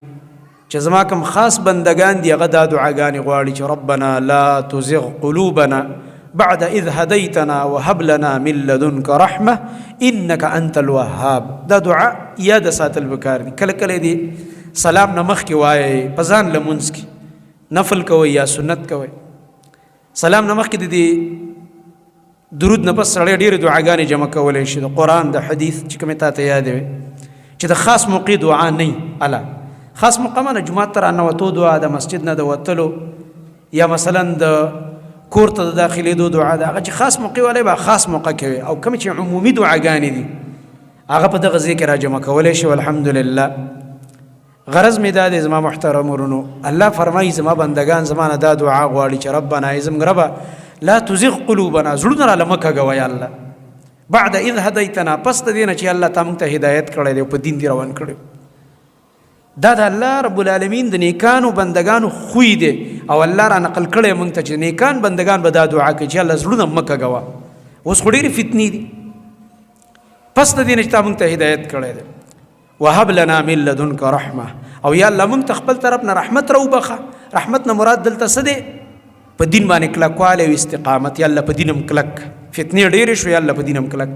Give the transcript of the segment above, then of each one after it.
چې زما کوم خاص بندگان دي هغه دا دعاګانې غواړي چې ربنا لا تزغ قلوبنا بعد اذ هديتنا وهب لنا من لدنك رحمه انك انت الوهاب. دا دعا یاد ساتل پکار دي. کله کله دي سلام نه مخکې وایي، په ځان لمونځ کې نفل کوي یا سنت کوي، سلام نه مخکې د دې درود نه پس سړی ډېرې دعاګانې جمع کولی شي، د قرآن د حدیث چې کومې تا ته یادې وي چې د خاص موقع دعا نه اله خاص موقع معنی جومات ته راننوتو دعا، د مسجد نه د وتلو یا مثلا د کور ته د داخلېدو دعا ده، هغه چې خاص موقع والی به خاص موقع کوي، او کومې چې عمومي دعاګانې دي هغه په دغه ځای کې راجمع کولی شي. والحمدلله. غرض می دا دی زما محترم ورونو، الله فرمایي زما بندگان زما نه دا دعا غواړي چې ربنا ای زموږ ربه لا تزغ قلوبنا، زړونه راله مه کږوه یا الله، بعد اذ هدیتنا، پس د دې نه چې الله تا موږ ته هدایت کړی دی او په دین دې روان کړی. دا د الله رب العالمین د نیکانو بندگانو خوی دی، او الله را نقل کړی موږ ته چې نیکان بندگان به دا دعا کوي چې الله زړونه مه کږوه. اوس خو ډېرې فتنې دي، پس د دې نه چې تا موږ ته هدایت کړی دی، وهب لنا من لدنک رحمه، او یا الله موږ ته خپل طرف نه رحمت راوبخه. رحمت نه مراد دلته څه دی؟ په دین باندې کلکوالی او استقامت. یا الله په دین هم کلک، فتنې ډېرې شو، یا الله په دین هم کلک،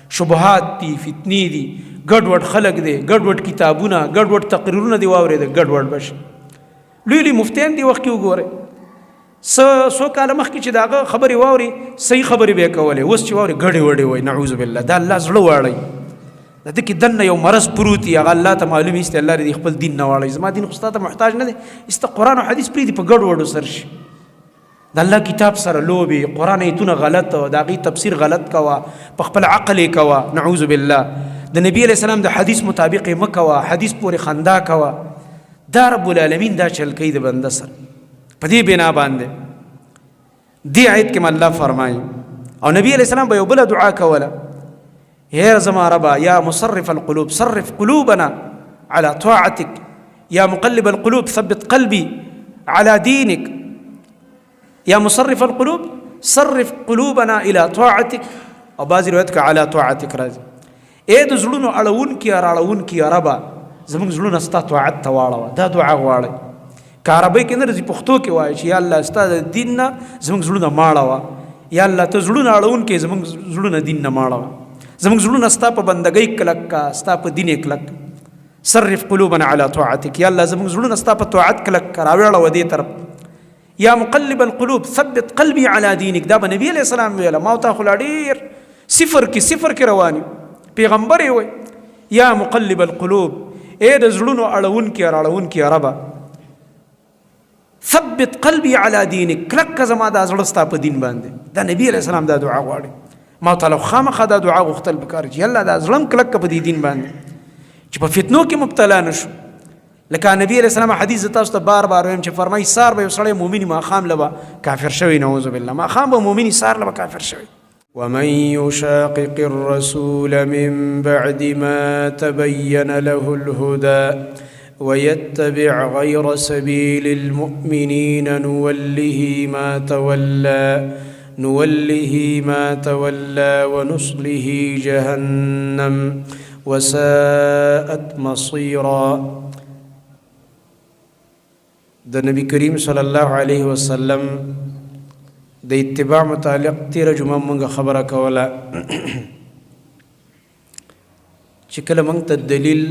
شبهات دي، فتنې دي، ګډوډ خلک دي، ګډوډ کتابونه، ګډوډ تقریرونه دي واورېده، ګډوډ به شي. لوی لوی مفتیان دي وخت کې وګورئ، څه څو کاله مخکې چې د هغه خبرې واوري صحیح خبرې به یې کولې، اوس چې واوري ګډې وډې وایي، نعوذ بالله. دا الله زړه واړوي، د ده کې دننه یو مرض پروت وي، هغه الله ته معلوم ایسته، الله دې خپل دین نه واړوي، زما دین خو ستا ته محتاج نه دی، ایسته قرآن او حدیث پرېږدي په ګډو وډو سر شي. د الله کتاب سره لوبې، قرآن ایتونه غلط، د هغې تفسیر غلط کوه، په خپل عقل یې کوه، نعوذ بالله. د نبی علیه السلام د حدیث مطابق یې مه کوه، حدیث پورې خندا کوه. دا رب العالمین دا چل کوي د بنده سره. په دې بنا باندې دې آیت کې الله فرمایي، او نبی علیه السلام به یو بله دعا کوله، هیر زما ربا یا مصرف القلوب صرف قلوبنا على طاعتك، یا مقلب القلوب ثبت قلبي على دينك، یا مصرف القلوب صرف قلوبنا الى طاعتك، او بعضی روایت کې على طاعتك راځي. اے د زړونو اړوونکي راړوونکي ربا زموږ زړونه ستا طاعت ته واړوه. دا دعا غواړئ، که عربۍ کې نه راځي پښتو کې وایي چې یا الله ستا د دین نه زموږ زړونه ماړوه، یا الله ته زړونه اړوونکی زموږ زړونه دین نه ماړوه، زموږ زړونه ستا په بندګۍ کلک کا، ستا په دین یې کلک، صرف قلوبنا على طاعتك، یا الله زموږ زړونه ستا په طاعت کلک کا، راوړوه دې طرف. یا مقلب القلوب ثبت قلبي على دينك، دا به نبی علیه السلام ویله، ما او تا خو لا ډېر صفر کې صفر کې روان یو، پیغمبر یې وایي یا مقلب القلوب، ای د زړونو اړوونکي راړوونکي ربه ثبت قلبي على دينك، کلک که زما دا زړه ستا په دین باندې. دا نبی علیه السلام دا دعا غواړي، ما تعالی خامخا دا دعا غوښتل پکار چې الله دا زړه هم کلک که په دې دین باندې چې په فتنو کې مبتلا نه شو. لکه نبی علیه السلام حدیث تاسو ته بار بار وایم چې فرمایي سار به یو سړی مؤمن ماښام له به کافر شوی، نعوذ بالله، ماښام به مؤمن سار له به کافر شوی. ومن يشاقق الرسول من بعد ما تبين له الهدى ويتبع غير سبيل المؤمنين نوله ما تولى نوله ما تولى ونصله جهنم وساءت مصيرا. د نبی کریم صلی الله علیه وسلم د اتباع متعلق تیره جمعه مونږ خبره کوله چې کله مونږ ته دلیل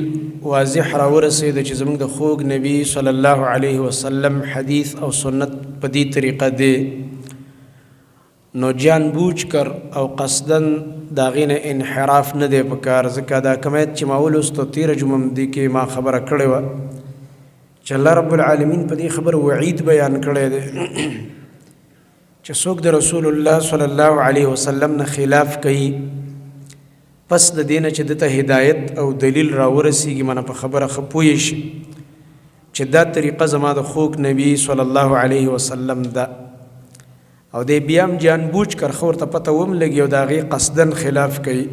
واضح راورسېد چې زمونږ د خوږ نبی صلی الله علیه وسلم حدیث او سنت په دې طریقه دی، نو جان بوج کر او قصداً د هغې نه انحراف نه دی پکار، ځکه دا کوم آیت چې ما ولوستو تېره جمعه هم دې کې ما خبره کړې وه چې الله رب العالمین په دې خبره وعید بیان کړی دی چې څوک د رسول الله صلی الله علیه وسلم نه خلاف کوي پس د دې نه چې ده ته هدایت او دلیل راورسیږي، منه په خبره ښه پوه شي چې دا طریقه زما د خوږ نبی صلی الله علیه وسلم ده، او دی بیا هم جان بوج کر خو ورته پته وم لګي او د هغې قصداً خلاف کوي،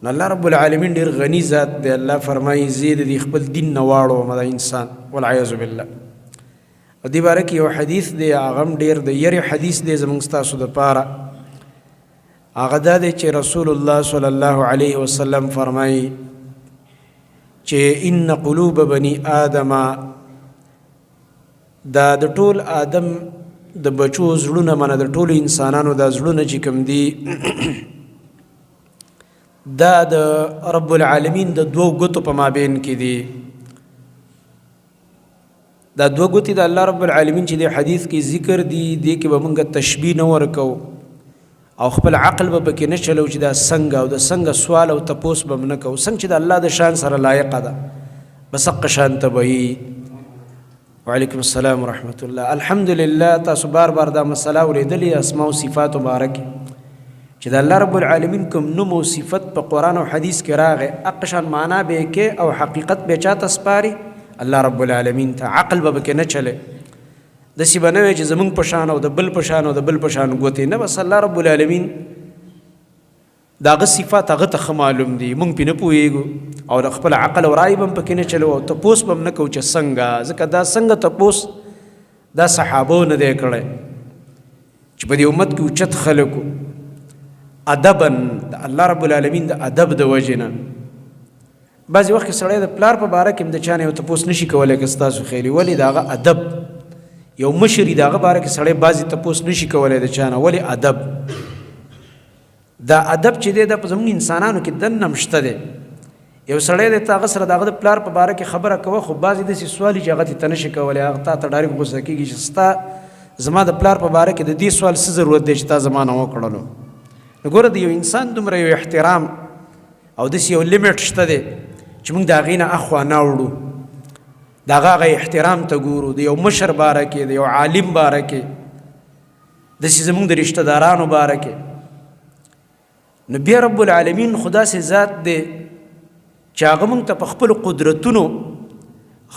نو الله رب العالمین ډېر غني ذات دی. الله فرمایي زه د دې خپل دین نه واړوم دا انسان، والعیاذ بالله. او دې باره کې یو حدیث دی، هغه هم ډېر د یرې حدیث دی زموږ ستاسو دپاره. هغه دا دی چې رسول الله صلی الله علیه وسلم فرمایي چې ان قلوب بني آدم، دا د ټول آدم د بچو زړونه، منه د ټولو انسانانو دا زړونه چې کوم دي، دا د رب العالمین د دوو ګوتو په مابین کې دي. دا دوه ګوتې د الله رب العالمین چې د حدیث کې ذکر دي، دې کې به مونږ تشبیه نه ورکو او خپل عقل به پکې نه چلو چې دا څنګه او د څنګه سوال او تپوس به نه کوو. څنګه چې د الله د شان سره لایقه ده، بس حق شان ته به. وعلیکم السلام ورحمت الله. الحمدلله، تاسو بار بار دا مسله اورېدلې، اسماء او صفات مبارک، چې د الله رب العالمین کوم نوم او صفت په قرآن او حدیث کې راغی، اقشان معنا به کې او حقیقت به چاته سپاري؟ الله رب العالمین ته. عقل به پکې نه چلے. داسې به نه وي چې زمونږ په شان او د بل په شان او د بل په شان ګوتې نه. بس الله رب العالمین د هغه صفات هغه ته ښه معلوم دي، مونږ پرې نه پوهېږو او د خپل عقل او رای به هم پکې نه چلو او تپوس به هم نه کوو چې څنګه، ځکه دا څنګه تپوس دا صحابو نه دی کړی چې په دې امت کې اوچت خلک ادبا د الله رب العالمین د ادب د وجې نه. بعضې وخت کې سړی د پلار په باره کې هم د چا نه یو تپوس نشي کولی، که ستاسو خیال وي. ولې؟ د هغه ادب، یو مشر د هغه باره کې سړی بعضې تپوس نشي کولی د چا نه. ولې؟ ادب. دا ادب چې دی، دا په زموږ انسانانو کې دننه هم شته دی. یو سړی دی، ته هغه سره د هغه د پلار په باره کې خبره کوه، خو بعضې داسې سوال چې هغه ته نه شي کولی، هغه تا ته ډایرکټ غوسه کېږي چې ستا زما د پلار په باره کې د دې سوال څه ضرورت دی چې تا زما نه وکړلو. نو ګوره، د یو انسان دومره یو احترام او داسې یو لیمټ شته دی چې موږ د هغې نه اخوا نه وړو، د هغه هغه احترام ته ګورو، د یو مشر باره کې، د یو عالم باره کې، داسې زموږ د رشته دارانو باره کې. نو بیا رب العالمین خدا سي ذات دی چې هغه موږ ته په خپلو قدرتونو،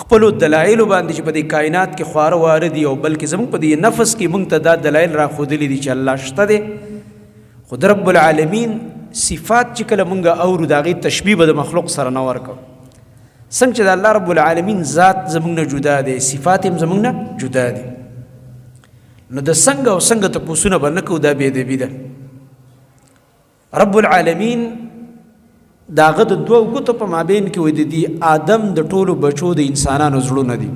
خپلو دلایلو باندې چې په دې کائنات کې خواره واره دي او بلکې زموږ په دې نفس کې موږ ته دا دلایل را ښودلي دي چې الله شته دی. خو د رب العالمین صفات چې کله مونږ اورو، د هغې تشبیه به د مخلوق سره نه ورکو. څنګه چې د الله رب العالمین ذات زمونږ نه جدا دی، صفات هم زمونږ نه جدا دي. نو د څنګه او څنګه تپوسونه به نه کوو، دا بې ادبي ده. رب العالمین د هغه د دوو ګوتو په مابین کې وایي د دې آدم د ټولو بچو د انسانانو زړونه دي،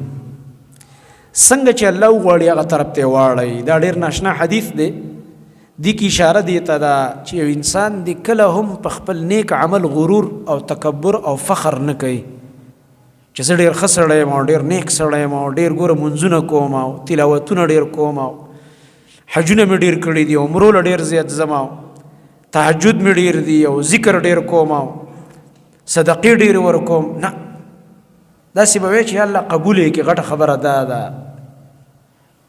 څنګه چې الله وغواړي هغه طرف ته واړوي. دا ډېر ناشنا حدیث دی. دې کې اشاره دې ته ده چې یو انسان دې کله هم په خپل نیک عمل غرور او تکبر او فخر نه کوي چې زه ډېر ښه سړی یم او ډېر نیک سړی یم او ډېر ګوره مونځونه کوم او تلاوتونه ډېر کوم او حجونه مې ډېر کړي دي او عمرو له ډېر زیات ځم او تهجد مې ډېر دي او ذکر ډېر کوم او صدقې ډېرې ورکوم. نه، داسې به وایې چې الله قبول یې کړي. غټه خبره دا ده.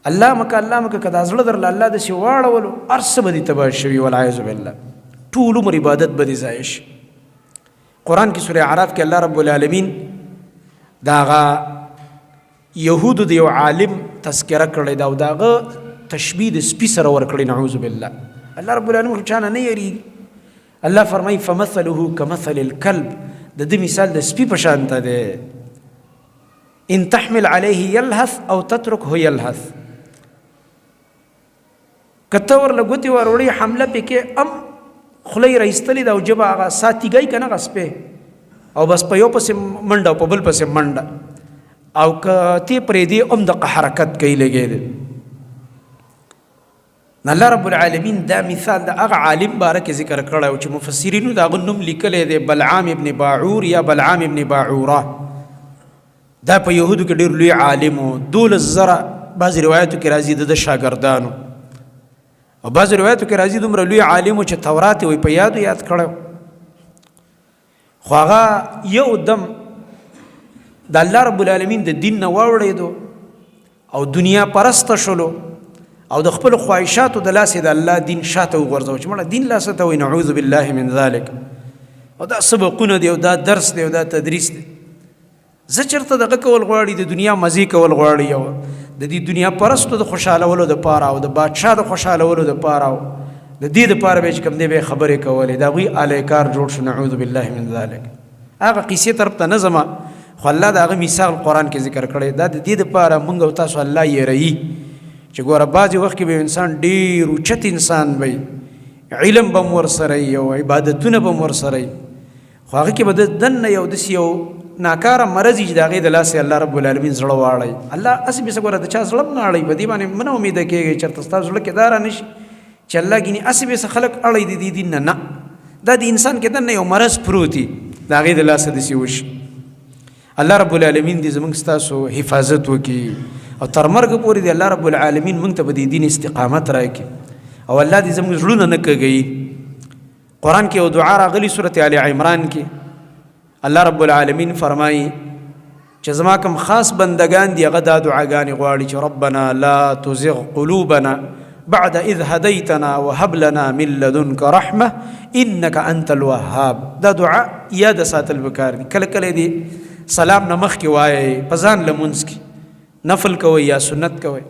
الله مکه، الله مکه، که دا زړه درله الله داسې واړولو، هر څه به دې تباه شوي، والعیاذ بالله، ټول عمر عبادت به دې ضایع شي. قرآن کې سورة اعراف کې الله رب العالمین د هغه یهودو د یو عالم تذکره کړې ده او د هغه تشبیه د سپي سره ورکړې، نعوذ بالله. الله رب العالمین خو چا نه نه یریږي. الله فرمایي فمثله کمثل الكلب، د ده مثال د سپي په شان ته دی، ان تحمل عليه يلهث او تتركه يلهث. که ته ورله ګوتې وروړې، حمله پې کې ام خوله یې راایستلې ده او ژبه هغه سا تیږی که نه هغه سپی او بس په یو پسې منډه او په بل پسې منډه، او که تی پرېږدې هم دقه حرکت کوي لګی دی. الله رب العالمین دا مثال د هغه عالم باره کې ذکر کړی او چې مفسرینو د هغه نوم لیکلی دی بلعام ابن باعور یا بلعام ابن باعوره. دا په یهودو کې ډېر لوی عالم و، 12,000 بعضې روایتو کې راځي د ده شاګردانو، او بعضې روایتو کې راځي دومره لوی عالم و چې تورات یې وایي په یادو یاد کړی. خو هغه یو دم د الله رب العالمین د دین نه واوړېدو او دنیا پرسته شولو او د خپل خواهشاتو د لاسه د الله دین شاته وغورځو چې مړه دین لاسه ته وایي، نعوذ بالله من ذلک. او دا سبقونه دی او دا درس دی او دا تدریس دی. زه چېرته دغه کول غواړي، د دنیا مزې کول غواړي او د دې دنیا پرستو د خوشحالولو دپاره او د بادشاه د خوشحالولو دپاره او د دې دپاره به چې کوم دی به خبرې کولې، د هغوی آلی کار جوړ شو، نعوذ بالله من ذلک. هغه قصې طرف ته نه ځم، خو الله د هغه مثال قرآن کې ذکر کړی. دا د دې دپاره مونږ او تاسو الله یې چې ګوره بعضې وخت کې به انسان ډېر اوچت انسان وي، علم به هم ورسره وي او عبادتونه به هم ورسره وي، خو هغه کې به د دننه یو داسې یو ناکاره مرض چې د هغې د لاسه الله رب العالمین زړه واړوي. الله هسې بې څه ګوره د چا زړه هم نه اړوي، په دې باندې مه نا امیده کېږئ، چېرته ستا زړه کې دا را نه شي چې الله ګینې هسې بې څه خلک اړوي د دې دین نه. نه، دا د انسان کې دننه یو مرض پروت وي، د هغې د لاسه داسې وشي. الله رب العالمین دې زموږ ستاسو حفاظت وکړي او تر مرګ پورې دې الله رب العالمین موږ ته په دې دین استقامت راکړي او الله دې زموږ زړونه نه کږوي. قرآن کې یو دعا راغلي سورة آل عمران کې، الله رب العالمین فرمایي چې زما کوم خاص بندگان دي هغه دا دعاګانې غواړي چې ربنا لا تزغ قلوبنا بعد اذ هديتنا وهب لنا من لدنك رحمه انك انت الوهاب. دا دعا یاد ساتل پکار دي. کله کله دي سلام نه مخکې وایي، په ځان لمونځ کې نفل کوئ یا سنت کوئ،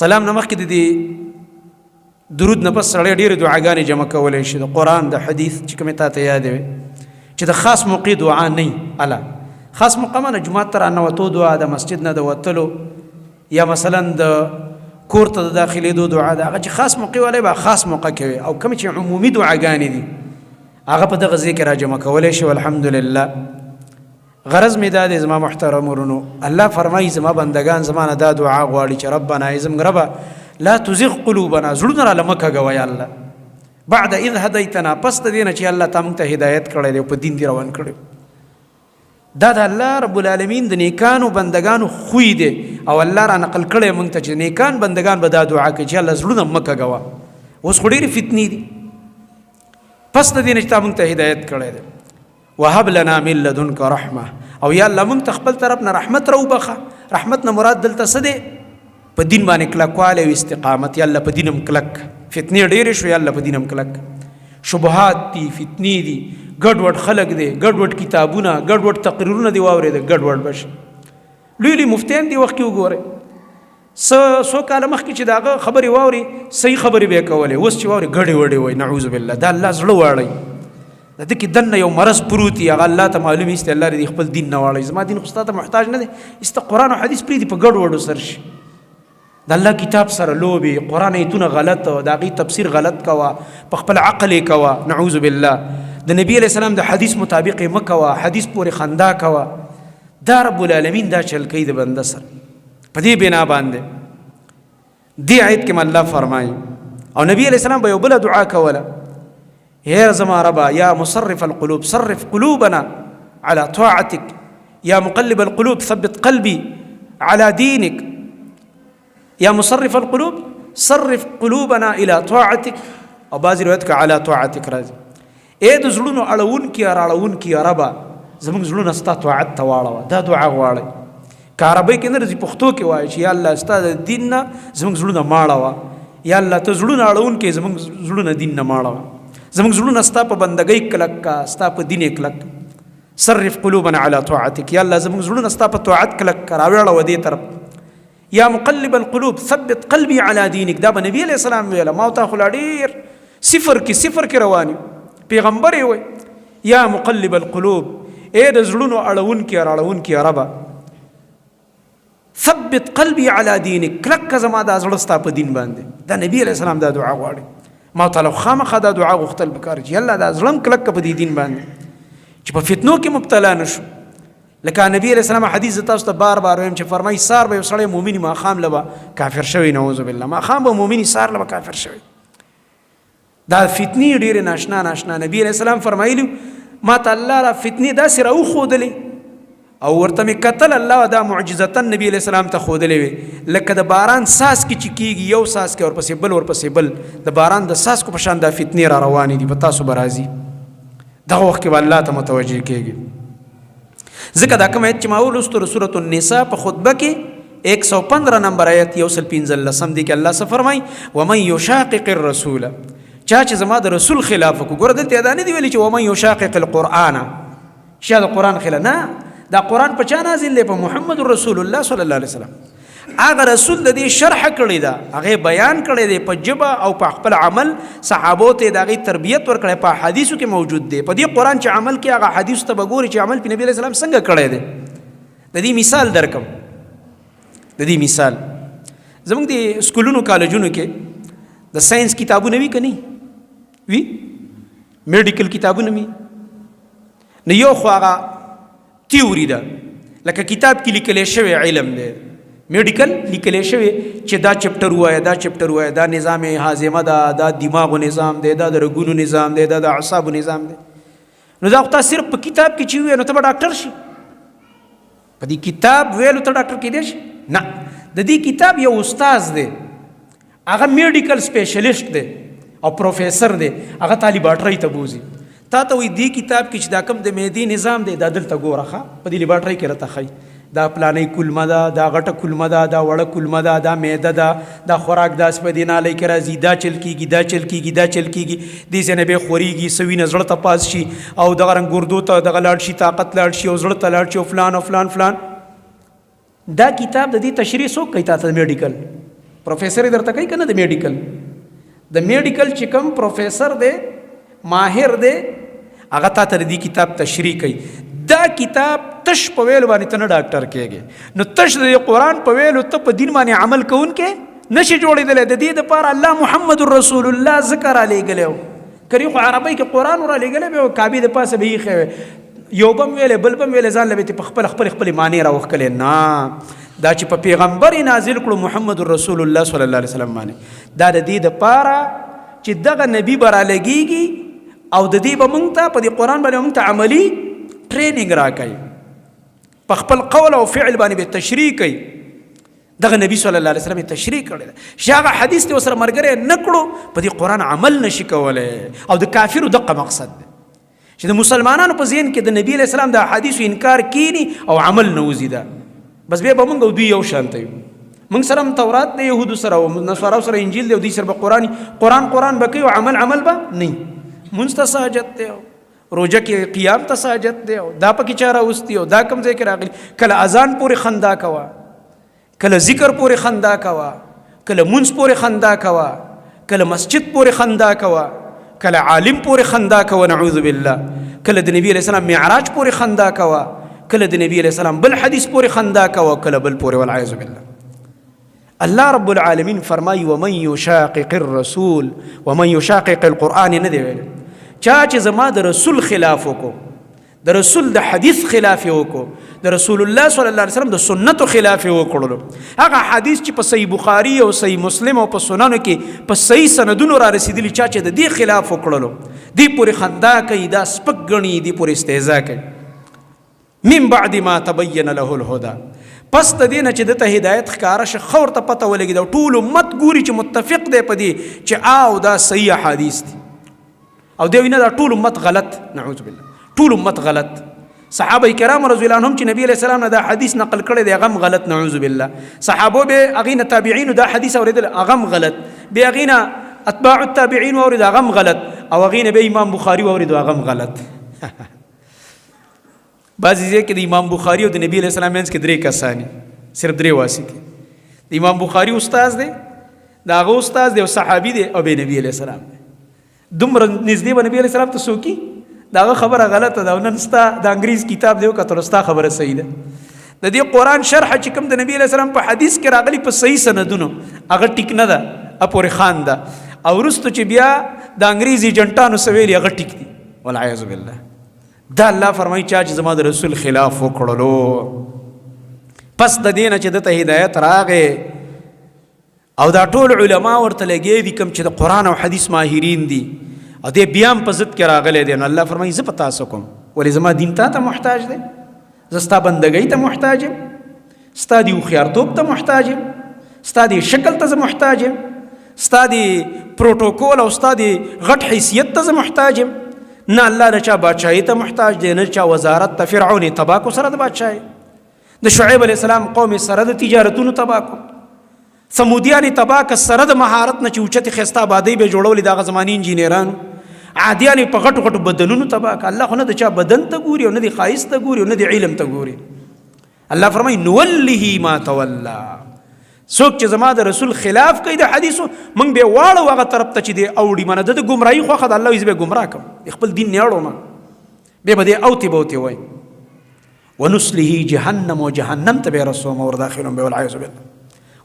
سلام نه مخکې د دې درود نه پس سړی ډېرې دعاګانې جمع کولی شي، د قرآن د حدیث چې کومې تا ته یادې وي چې د خاص موقع دعا نه وي. اله خاص موقع معنی جومات ته راننوتو دعا، د مسجد نه د وتلو، یا مثلا د کور ته د داخلېدو دعا ده، هغه چې خاص موقع والی به خاص موقع کوي، او کومې چې عمومي دعاګانې دي هغه په دغه ځای کې راجمع کولی شي. والحمدلله. غرض مې دا دی زما محترم ورونو، الله فرمایي زما بندگان زما نه دا دعا غواړي چې ربنا ای زموږ ربه لا تزغ قلوبنا، زړونه راله مه کږوه یا الله، بعد اذ هدیتنا، پس د دې نه چې الله تا موږ ته هدایت کړی دی او په دین دې روان کړی. دا د الله رب العالمین د نیکانو بندگانو خوی دی او الله را نقل کړی موږ ته چې نیکان بندگان به دا دعا کوي چې الله زړونه مه کږوه. اوس خو ډېرې فتنې دي، پس د دې نه چې تا موږ ته هدایت کړی دی، وهب لنا من لدنک رحمه، او یا الله موږ ته خپل طرف نه رحمت راوبخښه. رحمت نه مراد دلته څه دی؟ په دین باندې کلکوالی او استقامت. یا الله په دین هم کلک، فتنې ډېرې شو، یا الله په دین هم کلک، شبهات دي، فتنې دي، ګډوډ خلک دي، ګډوډ کتابونه، ګډوډ تقریرونه دي واورېده، ګډوډ به شي. لوی لوی مفتیان دي وخت کې وګورئ، څو کاله مخکې چې د هغه خبرې واوري صحیح خبرې به یې کولې، اوس چې واوري ګډې وډې وایي، نعوذ بالله. دا الله زړه واړوي، د ده کې دننه یو مرض پروت وي، هغه الله ته معلوم ایسته، الله دې خپل دین نه واړوي، زما دین خو ستا ته محتاج نه دی، ایسته قرآن او حدیث پرېږدي په ګډ وډو سر شي. د الله کتاب سره لوبې، قرآن ایتونه غلط، د هغې تفسیر غلط کوه، په خپل عقل یې کوه، نعوذ بالله. د نبی علیه السلام د حدیث مطابق یې مه کوه، حدیث پورې خندا کوه. دا رب العالمین دا چل کوي د بنده سره. په دې بنا باندې دې آیت کې الله فرمایي، او نبی علیه السلام به یو بله دعا کوله، هیر زما ربا یا مصرف القلوب صرف قلوبنا على طاعتك، یا مقلب القلوب ثبت قلبي على دينك، یا مصرف القلوب صرف قلوبنا الى طاعتك، او بعضې روایت کې على طاعتك راځي. ای د زړونو اړوونکي راړوونکي ربه زموږ زړونه ستا طاعت ته واړوه. دا دعا غواړئ، که عربۍ کې نه راځي پښتو کې وایي چې یا الله ستا د دین نه زموږ زړونه ماړوه، یا الله ته زړونه اړوونکی زموږ زړونه دین نه ماړوه، زموږ زړونه ستا په بندګۍ کلک کا، ستا په دین یې کلک. صرف قلوبنا على طاعتك، یا الله زموږ زړونه ستا په طاعت کلک کا، راوړوه دې طرف. یا مقلب القلوب ثبت قلبي على دينك، دا به نبی علیه السلام ویله، ما او تا خو لا ډېر صفر کې صفر کې روان یو، پیغمبر یې وایي یا مقلب القلوب، ای د زړونو اړوونکي راړوونکي ربه ثبت قلبي على دينك، کلک که زما دا زړه ستا په دین باندې. دا نبی علیه السلام دا دعا غواړي، ما تعالی خامخا دا دعا غوښتل پکار چې الله دا زړه هم کلک که په دې دین باندې چې په فتنو کې مبتلا نه شو. لکه نبی علیه السلام حدیث تاسو ته بار بار وایم چې فرمایي سار به یو سړی مؤمن ماښام له به کافر شوی، نعوذ بالله، ماښام به مؤمن سار له به کافر شوی. دا فتنې ډېرې ناشنا ناشنا. نبی علیه السلام فرمایلی ما ته الله را فتنې داسې راوښودلې او ورته مې کتل، الله دا معجزتا نبی علیه السلام ته ښودلې وې، لکه د باران څاڅکي چې کېږي، یو څاڅکی ورپسې بل ورپسې بل، د باران د څاڅکو په شان دا فتنې را روانې دي، په تاسو به راځي. دغه وخت کې به الله ته متوجه کېږي. ځکه دا کوم آیت چې ما ولوستو د سورة النساء په خطبه کې 115 نمبر آیت 115 دی کې الله څه فرمایي، ومن یشاقق الرسول، چا چې زما د رسول خلاف وکړو. ګوره دلته دا نه دی ویلي چې ومن یشاقق القرآن، چې د قرآن خلاف نه، دا قرآن په چا نازل دی؟ په محمد رسول الله صلی الله علیه وسلم. هغه رسول د دې شرح کړې ده، هغه بیان کړی دی په ژبه او په خپل عمل، صحابو ته د هغې تربیت ورکړی، په حدیثو کې موجود دی. په دې قرآن چې عمل کې هغه حدیث ته به ګوري چې عمل په نبی علیه السلام څنګه کړی دی. د دې مثال درکم، د دې مثال زموږ د سکولونو کالجونو کې د ساينس کتابونه وي که نه وي، میډیکل کتابونه وي، نو یو خو هغه تیوري ده، لکه کتاب کې لیکل شوی علم دی، میډیکل لیکل شوی چې دا چپټر وایي، دا چپټر وایي، دا نظام هاضمه ده، دا دماغو نظام دی، دا د رګونو نظام دی، دا د اعصابو نظام دی. نو دا خو تا صرف په کتاب کې چې ووایې نو ته به ډاکټر شي. په دې کتاب ویلو ته ډاکټر کېدی شي؟ نه. د دې کتاب یو استاد دی، هغه میډیکل سپیشلیست دی او پروفیسور دی، هغه تا لیبارټرۍ ته بوځي، تا ته وایي دې کتاب کې چې دا کوم د معدې نظام دی دا دلته ګوره، ښه په دې لیبارټرۍ کې راته ښیي، دا پلانۍ کولمه ده، دا غټه کولمه ده، دا وړه کولمه ده، دا معده ده، دا خوراک داسې په دې نالۍ کې راځي، دا چل کېږي، دا چل کېږي، دا چل کېږي، دې ځای نه بیا خورېږي، څه وینه زړه ته پاس شي او دغه رنګ ګردو ته دغه لاړ شي، طاقت لاړ شي او زړه ته لاړ شي او فلان او فلان فلان. دا کتاب د دې تشریح څوک کوي؟ تا ته میډیکل پروفیسور یې درته کوي که نه؟ د میډیکل چې کوم پروفیسور دی، ماهر دی، هغه تا ته د دې کتاب تشریح کوي. دا کتاب تش په ویلو باندې ته نه ډاکټر کېږې. نو تش د قرآن په ویلو ته په دین باندې عمل کوونکی نشي جوړېدلی. د دې دپاره الله محمد رسول الله ذکر رالیږلی و. کری خو عربۍ کې قرآن ورالېږلی به، کعبې د پاسه به یې ایښی وی، یو بم ویلې، بل بم ویلې، ځان له به په خپل خپل خپل معنی راوښکلې. نه، دا چې په پیغمبر یې نازل کړو محمد رسول الله صلی الله علیه وسلم باندې، دا د دې دپاره چې دغه نبی به رالګېږي او د دې به مونږ ته په دې قرآن باندې مونږ ته عملي ټریننګ راکوي، په خپل قول او فعل باندې به تشریح کوي. دغه نبی صلی الله علیه وسلم تشریح کړی ده چې هغه حدیث ته سره مرګره نکړو په دې قرآن عمل نشي کولای. او د کافرو دقه مقصد ده چې د مسلمانانو په ذهن کې د نبی علیہ السلام د احادیثو انکار کینی او عمل نه وځي. ده بس بیا به مونږ او دوی یو شان ته یو. مونږ سره هم تورات دی، یهودو سره او نصاراو سره انجیل دی، او دوی سره به قرآن. قرآن قرآن به کوي او عمل عمل به نه. مونږ ته ساجت دی، روژه کې قیام ته ساجت دی، او دا پکې چا راوستي او دا کوم ځای کې راغلي. کله اذان پورې خندا کوه، کله ذکر پورې خندا کوه، کله مونځ پورې خندا کوه، کله مسجد پورې خندا کوه، کله عالم پورې خندا کوه، نعوذ بالله. کله د نبی علیہ السلام معراج پورې خندا کوه، کله د نبی علیہ السلام بل حدیث پورې خندا کوه، کله بل پورې، والعیاذ بالله. الله رب العالمین فرمای ومن یشاقق الرسول ومن یشاقق القرآن، نه دی ویل چا چې زما د رسول خلاف وکړو، د رسول د حدیث خلاف وکړو، د رسول الله صلی الله علیه وسلم د سنتو خلاف وکړلو، هغه حدیث چې په صحیح بخاری او صحیح مسلم او په سننو کې په صحیح سندونو را رسیدلی، چا چې د دې خلاف وکړلو، دې پورې خندا کوي، دا سپک ګڼي، دې پورې استهزاء کوي، من بعد ما تبین له الهدى، پس د دې نه چې دته هدایت ښکاره شه، ښه ورته پته ولګي، دا ټول امت ګوري چې متفق دی په دې چې آو دا صحیح احادیث دي، او دی نه دا ټول امت غلط، نعوذ بالله، ټول امت غلط. صحابه کرام رضی الله عنهم چې نبی علیہ السلام نه دا حدیث نقل کړی دی، هغه غلط، نعوذ بالله. صحابه به هغې نه تابعین دا حدیث اورېدل، هغه غلط، به هغې نه اتباع التابعین واورېد، هغه غلط، او هغې نه به امام بخاری واورېد، هغه غلط. بعضې ځای کې د امام بخاری او د نبی علیہ السلام منځ کې درې کسان، صرف درې واسطې. د امام بخاری استاد دی، د هغه استاد دی او صحابي دی، او به نبی علیہ السلام دی. دومره نږدې به نبی علیہ السلام ته څوک د هغه خبره غلطه ده؟ او نن ستا د انګریز کتاب دی وکتل، ستا خبره صحیح ده. د دې قرآن شرح چې کوم د نبی علیہ السلام په حدیث کې راغلی په صحیح سندونو، هغه ټیک نه ده، اپورې خان ده، او وروسته چې بیا د انګریز ایجنټانو څه ویلي هغه ټیک دي، والعیاذ بالله. دا الله فرمایي چا چې زما د رسول خلاف وکړلو پس د دې نه چې دته هدایت راغې، او دا ټول علما ورته لګې دي کوم چې د قرآن او حدیث ماهرین دي، او دې بیا هم په ضد کې راغلی دی، نو الله فرمایي زه په تاسو کوم ولې؟ زما دین تا ته محتاج دی؟ زه ستا بندګۍ ته محتاج یم؟ ستا دی هوښیارتوب ته محتاج یم؟ ستا دی شکل ته زه محتاج یم؟ ستا دی پروتوکول او ستا دی غټ حیثیت ته زه محتاج یم؟ نه الله نه چا بادشاهي ته محتاج دی، نه چا وزارت ته. فرعون یې تباه کو سره د بادشاهي، د شعیب علیه السلام قوم یې سره د تجارتونو تباه کو، ثمودیان یې تباه که سره د مهارت نه چې اوچتې ښایسته آبادۍ به یې جوړولې د هغه زمانې انجینرانو. عادیان یې په غټو غټو بدنونو تباه که. الله خو نه د چا بدن ته ګوري او نه د ښایست ته ګوري او نه د علم ته ګوري. الله فرمایي نوله ما تولا، څوک چې زما د رسول خلاف کوي د حدیثو، موږ به واړو هغه طرف ته چې دی اوړي. منه د ګمراهي خوښه ده، الله یې به ګمراه کړم، خپل دین نه اړوم، به به دی اوتې بوتې وای، ونسله جهنم، و جهنم ته به رسوم ور داخلهم به، والعیاذ بالله،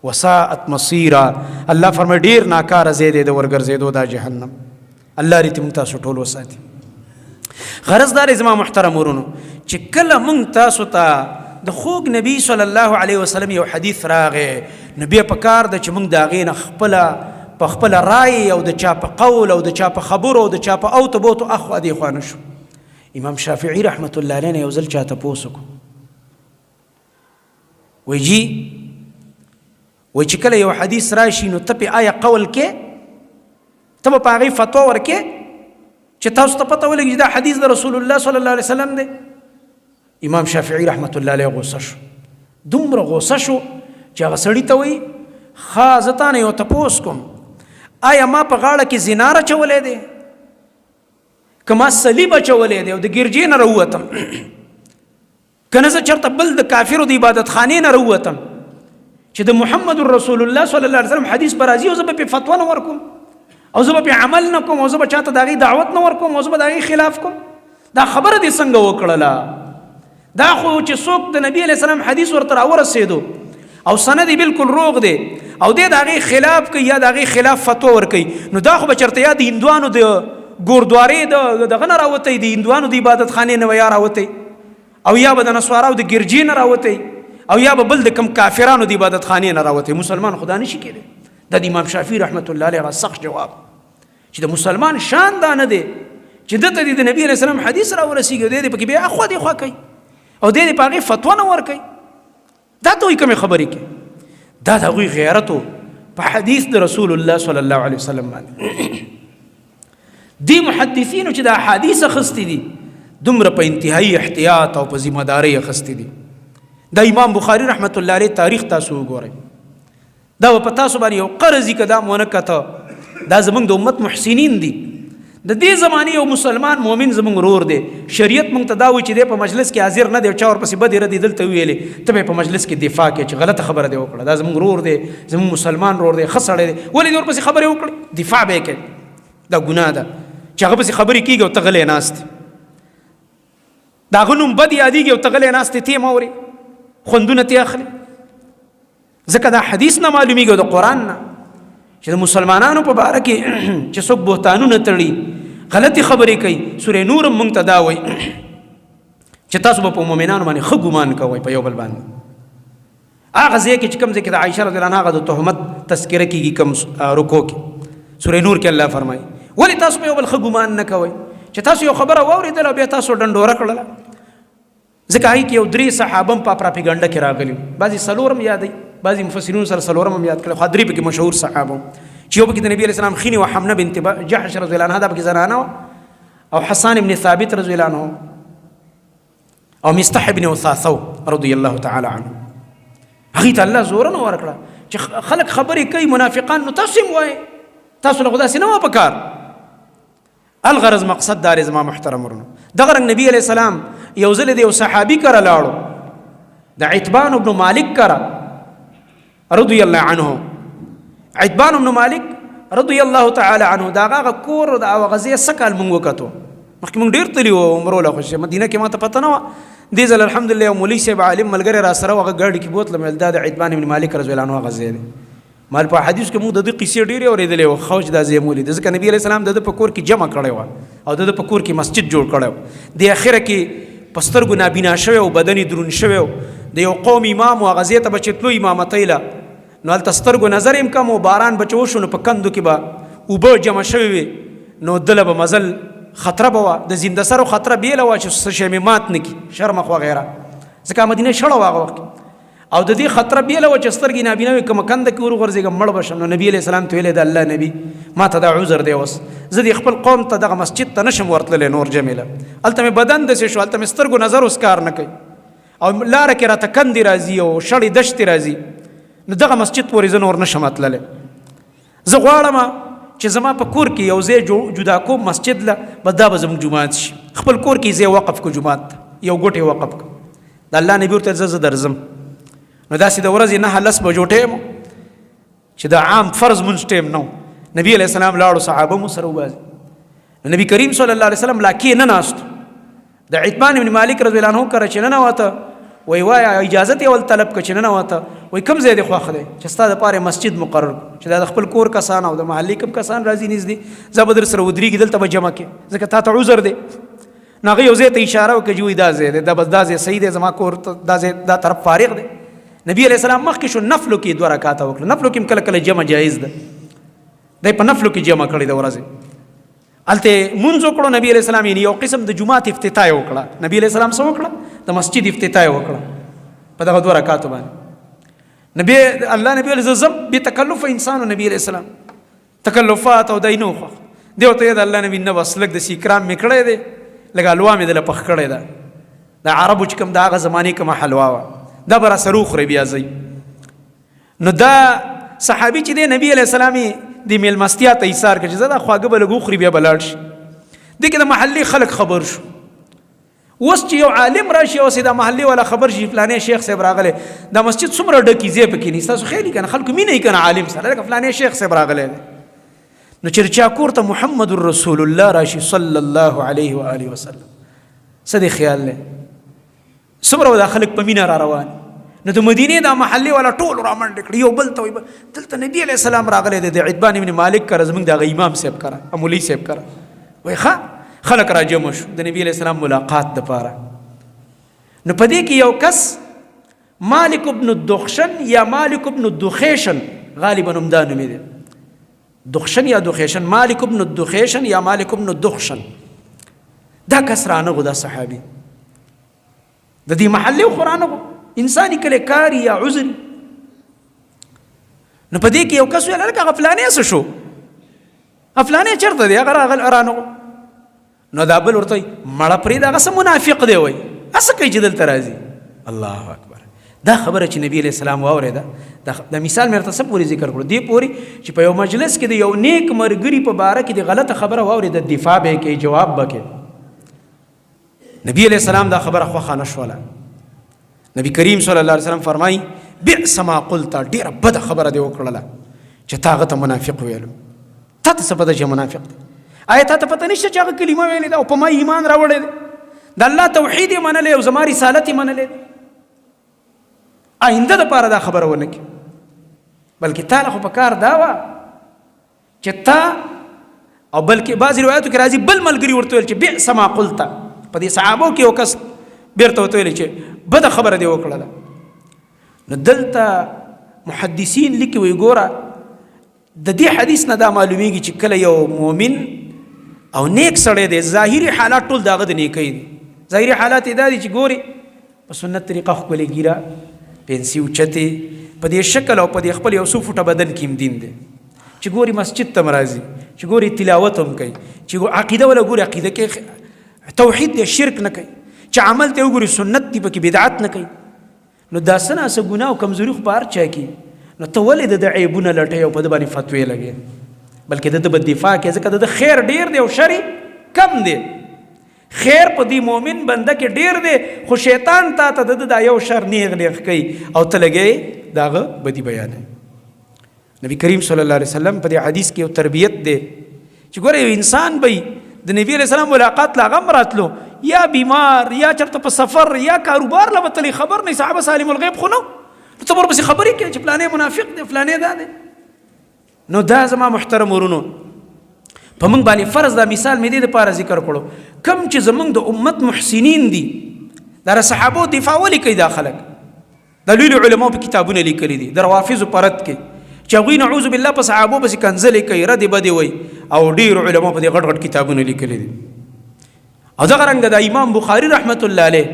وساءت مصیرا. الله فرمای ډیر ناکاره ځای دی د ورګرځېدو دا جهنم. الله دې موږ تاسو ټول وساتي. غرض دار زما محترم ورونو چې کله مونږ تاسو ته د خوږ نبی صلی الله علیه وسلم یو حدیث راغی، نو بیا په کار ده چې مونږ د هغې نه خپله په خپله رای او د چا په قول او د چا په خبرو او د چا په اوتو بوتو اخوا دې خوا نه شو. امام شافعي رحمت الله علیه نه یو ځل چا تپوس وکړو، وایي جي، وایي چې کله یو حدیث راشي نو ته پې آیا قول کې، ته به په هغې فتوا ورکې چې تاسو ته پته ولګي چې دا حدیث د رسول الله صلی الله علیه وسلم دی؟ امام شافعي رحمت الله علیه غوسه شو، دومره غوسه شو چې هغه سړي ته وایي ښه زه تا نه یو تپوس کوم، آیا ما په غاړه کې زنار اچولی دی که ما صلیب اچولی دی او د ګرجې نه راووتم، که نه زه چېرته بل د کافرو د عبادت خانې نه راووتم چې د محمد رسول الله صلی الله علیه وسلم حدیث به راځي او زه به پرې فتوا نه ورکوم او زه به پرې عمل نه کوم او زه به چاته د هغې دعوت نه ورکوم او زه به د هغې خلاف کوم؟ دا خبره دې څنګه وکړله؟ دا خو چې څوک د نبی علیه السلام حدیث ورته راورسېدو او سند یې بالکل روغ دی او دی د هغې خلاف کوي یا د هغې خلاف فتوا ورکوي، نو دا خو به چېرته یا د هندوانو د ګوردوارې د دغه نه راوتی، د هندوانو د عبادت خانې نه به یا راوتی، او یا به د نصاراو د ګرجې نه راوتی، او یا به بل د کم کافرانو د عبادت خانې نه راوتی. مسلمان خدا نشي کېدی. دا د امام شافعي رحمت الله علیه هغه سخت جواب چې د مسلمان شان دا نه دی چې ده ته د نبي علیه السلام حدیث راورسېږي او دی دې پکې بیا اخوا دې خوا کوي او دی دې په هغې فتوا نه ورکوي. دا ته وایي کومې خبرې کوي؟ دا د هغوی غیرت و په حدیث د رسول الله صلی الله علیه وسلم باندې. دې محدثینو چې د احادیث اخیستي دي دومره په انتهایی احتیاط او په ذمه دارۍ اخیستي دي. دا امام بخاری رحمت الله علیه تاریخ تاسو وګورئ، دا به په تاسو باندې یو قرض وي که دا مو ونه کته. دا زمونږ د امت محسنین دي، د دې زمانې یو مسلمان مؤمن زمونږ ورور دی. شریعت مونږ ته دا وایي چې دی په مجلس کې حاضر نه دی او چا ورپسې بدې ردې دلته وویلې، ته به په مجلس کې دفاع کوې چې غلطه خبره دې وکړه، دا زمونږ ورور دی، زمونږ مسلمان ورور دی، ښه سړی دی، ولې دې ورپسې خبرې وکړې؟ دفاع به یې کوې. دا ګناه ده چې هغه پسې خبرې کېږي او ته غلی ناست یې، د هغه نوم بد یادېږي او ته غلی ناست یې، ته یې مه اورې، خوندونه ترې اخلې. ځکه دا حدیث نه معلومیږي او د قرآن نه چې د مسلمانانو په باره کې چې څوک بهتانونه تړي، غلطې خبرې کوي، سورې نور هم موږ ته دا وایي چې تاسو به په مؤمنانو باندې ښه ګمان کوئ په یو بل باندې. هغه ځای کې چې کوم ځای کې د عایشه رضی الله عنها هغه د تهمت تذکره کېږي کوم رکو کې، سورې نور کې الله فرمایي ولې تاسو په یو بل ښه ګمان نه کوئ چې تاسو یو خبره واورېدله او بیا تاسو ډنډوره کړله؟ ځکه هغې کې یو درې صحابه هم په پراپیګنډه کې راغلي وو، بعضې څلور هم یادوي، بعضې مفسرینو سره څلورم هم یاد کړی، خو درې پکې مشهور صحابه وو چې یو پکې د نبي علیه السلام خینې وه، حمنه بنت جحش رضی الله عنها، دا پکې زنانه وه، او حسان ابن ثابت رضی الله عنه، او مستح ابن اثاثه رضی الله تعالی عنه. هغې ته الله زورنه ورکړه چې خلک خبرې کوي منافقان، نو تاسو هم وایئ، تاسو له خو داسې نه وه په کار. الغرض مقصد دار زما محترم ورونو، دغه رنګ نبی علیه السلام یو ځل د یو صحابي کره لاړو، د عتبان ابن مالک کره رضی الله عنه. عتبان ابن مالک رضی الله تعالی عنه دا هغه کور د هغه ځای څه کال مونږ وکتو، مخکې مونږ ډېر تللي وو عمرو له، خو چې مدینه کې ما ته پته نه وه. دې ځل الحمدلله یو مولوي صاحب عالم ملګری را سره هغه ګاډي کې بوتلم، ویل دا د عتبان ابن مالک رضی الله عنه هغه ځای دی. مال په حدیث کې موږ د دې قصې ډېرې اورېدلې وه، خو چې دا ځای مو ولید، ځکه نبی علیه السلام د ده په کور کې جمع کړی وه او د ده په کور کې مسجد جوړ کړی و. دې اخره کې په سترګو نابینا شوی او بدن یې درون شوی و، د یو قوم امام و، هغه ځای ته به چې تلو امامتۍ له، نو هلته سترګو نظر یې هم کم و، باران به چې وشو نو په کندو کې به اوبه جمع شوې وې، نو دله به مزل خطره به وه، د زنده سرو خطره بېله وه چې څه شی مې مات نه کړي، شرمخ وغیره، ځکه مدینه شړه وه هغه وخت کې. او د دې خطر بیله و چې سترګې نابینا وي، کومه کنده کې وروغورځېږم مړ به شم. نو نبی علیه السلام ته ویلی د الله نبی ما ته دا عذر دی، اوس زه دې خپل قوم ته دغه مسجد ته نشم ورتللی نور جمیله، هلته مې بدن داسې شو، هلته مې سترګو نظر اوس کار نه کوي، او لاره کې راته کندې راځي او شړې دشتې راځي، نو دغه مسجد پورې زه نور نشم تللی. زه غواړم چې زما په کور کې یو ځای جدا کوم مسجد له، بس دا به زموږ جومات شي. خپل کور کې ځای وقف کو، جومات ته یو ګوټې وقف کو. د الله نبی ورته زه درځم. نو داسې د ورځې 9-10 بجو ټایم چې د عام فرض مونځ ټایم نه، نبی علیه السلام لاړو، صحابه مو سره وباسي. نبی کریم صلی الله علیه وسلم لا کې نه ناست، د عتبان بن مالک رضی الله عنه کره چې ننوته، وای وایا اجازه یې ول طلب کړه چې ننوته، وای کوم ځای دې خوښ دی چې ستا دپاره مسجد مقرر کړو، چې دا د خپل کور کسان او د محلې کوم کسان راځي نږدې، زه به در سره ودرېږي، دلته به جمع کې، ځکه تا ته عذر دی. نو هغه یو ځای ته اشاره وکړه چې وایي دا ځای دی، دا بس دا ځای صحیح دی، زما کور ته دا ځای دا طرف فارغ دی. نبی علیه السلام مخکې شو، نفلو کې دوه رکعاته وکړه. نفلو کې هم کله کله جمع جایز ده، دی په نفلو کې جمع کړې ده ورځې. هلته مونځ وکړو نبی علیه السلام، یعنی یو قسم د جومات افتتاح یې وکړه. نبی علیه السلام څه وکړه؟ د مسجد افتتاح یې وکړه په دغه دوه رکعاتو باندې. نبی الله نبی علیه زم بې تکلف انسان، نبی علیه السلام تکلفات او دای نه خوښ دی. ورته د الله نبی نه بس لږ داسې اکرام مې کړی دی، لږ حلوا مې دله پخ کړې ده، د عربو چې کوم د هغه زمانې کومه حلوا وه دا به راسره وخورئ بیا ځئ. نو دا صحابي چې دی نبی علیه السلام یې د میلمستیا ته ایثار کړ چې زه دا خواږه به لږ وخوري بیا به لاړ شي. دې کې د محلې خلک خبر شو. اوس چې یو عالم راشي اوس دا محلې والا خبر شي فلانې شیخ صاحب راغلی، دا مسجد څومره ډکې ځای پکې نه، ستاسو خیال کنه خلکو مینه یې کنه عالم سره، لکه فلانې شیخ صاحب راغلی دی. نو چې چا کور ته محمد رسول الله راشي صلی الله علیه و آله وسلم، څه دې خیال دی څومره به دا خلک په مینه را روان. نو د مدینې دا محلې والا ټول رامنډې کړي، یو بل ته وایي دلته نبی علیه السلام راغلی دی، د عتبان ابن مالک کره زموږ د هغه امام صاحب کره مولوي صاحب کره. وایي ښه خلک راجمع شو د نبی علیه السلام ملاقات دپاره. نو په دې کې یو کس مالک ابن الدخشن یا مالک ابن الدخیشن، غالبا همدا نومېدی، دخشن یا دخیشن، مالک ابن الدخیشن یا مالک ابن الدخشن، دا کس رانغو، دا صحابي د دې محلې خو رانغو، انساني کله کاری یا عذري. نو په دې کې یو کس ویل هلکه هغه فلانی څه شو، فلانی چېرته دی، هغه راغل رانغو. نو دا بل ورته مړه پرېږده هغه څه منافق دی، وایي هڅه کوي چې دلته راځي. الله اکبر. دا خبره چې نبی علیه السلام واورېده، دا مثال مې درته څه پورې ذکر کړو، دې پورې چې په یو مجلس کې د یو نیک مرګري په باره کې د غلطه خبره واورېده، دفاع به یې کوي، جواب به کوي. نبی علیه السلام دا خبره خوښه نه شوله. نبی کریم صلی الله علیه وسلم فرمایي بئس ما قلت، ډېره بده خبره دې وکړله چې تا هغه ته منافق ویلو. تا ته څه پته چې منافق دی؟ آیا تا ته پته نشته چې هغه کلمه ویلې ده او په ما ایمان راوړی دی، د الله توحید یې منلی او زما رسالت یې منلی دی؟ آینده دپاره دا خبره ونه کړي، بلکې تا له خو په کار دا وه چې تا او بلکې بعضې روایتو کې راځي بل ملګري ورته ویل چې بئس ما قلت. په دې صحابو کې یو کس بیرته ورته ویل چې بده خبره دې وکړله. نو دلته محدثین لیکي وایي ګوره د دې حدیث نه دا معلومیږي چې کله یو مؤمن او نیک سړی دی، ظاهري حالات ټول د هغه د نیکۍ دي. ظاهري حالات یې دا دي چې ګوري په سنت طریقه ښکلې ږیره، پنسي اوچتې، په دې شکل او په دې خپل یو څو فوټه بدن کې هم دین دی، چې ګوري مسجد ته هم راځي، چې ګوري تلاوت هم کوي، چې عقیده وله ګوري عقیده کې توحید دی، شرک نه کوي، چې عمل ته وګوري سنت دی پکې، بدعت نه کوي. نو دا څه نا څه ګناه او کمزوري خو په هر چا کې، نو ته ولې د ده عیبونه لټوې او په ده باندې فتوې لګې؟ بلکې د ده به دفاع کوې، ځکه د ده خیر ډېر دی او شر کم دی. خیر په دې مؤمن بنده کې ډېر دی، خو شیطان تا ته د ده دا یو شر نیغ نیغ کوي او ته لګې د هغه بدي بیانوې. نبی کریم صلی الله علیه وسلم په دې حدیث کې یو تربیت دی چې ګوره یو انسان به د نبی علیه السلام ملاقات لا غم راتلو، یا بیمار یا چرته په سفر یا کاروبار له وتلی خبر نه، صحابه سالم الغیب خو نه، ته ورپسې خبرې کوې چې فلانی منافق دی فلانی دا دی. نو دا زما محترم ورونو په موږ باندې فرض دا مثال مې دې دپاره ذکر کړو، کم چې زموږ د امت محسنین دي، دا صحابو دفاع ولې کوي؟ دا خلک د لوی لوی علماو په کتابونه لیکلي دي د روافضو په رد کې چې هغوی نعوذ بالله په صحابو پسې کنځلې کوي، ردې بدې وایي، او ډېرو علماو په دې غټ غټ کتابونه لیکلي دي. او دغه رنګه د امام بخاري رحمت الله علیه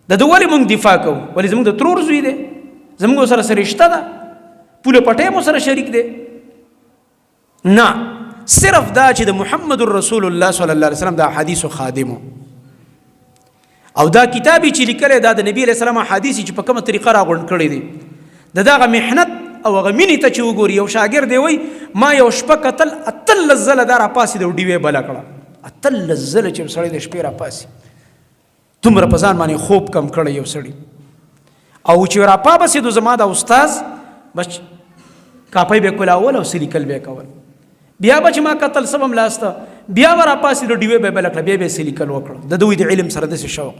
د ده ولې موږ دفاع کوو؟ ولې زموږ د ترور زوی دی، زموږ سره سره رشته ده، پوله پټی مو سره شریک دی؟ نه، صرف دا چې د محمد رسول الله صلی الله علیه وسلم د احادیثو خادمو او دا کتاب چې لیکلی دا د نبی علیه السلام احادیث چې په کومه طریقه راغونډ کړی دی، د دغه محنت او هغه مینې ته چې وګوري. یو شاګرد دی وایي ما یو شپه کتل 18 ځله دا راپاڅېده او ډیوې بله کړه، 18 ځله چې یو سړی د شپې راپاڅي دومره په ځان باندې خوب کم کړی یو سړي. او چې راپابسېدو زما دا استاد بس کاپۍ به کولاول او څه لیکل به کول، بیا به چې ما کتل څه به هم لاسته، بیا به راپاڅېدو ډیوې به یې بله کړه، بیا به یې څه لیکل وکړه. د دوی د علم سره داسې شوق،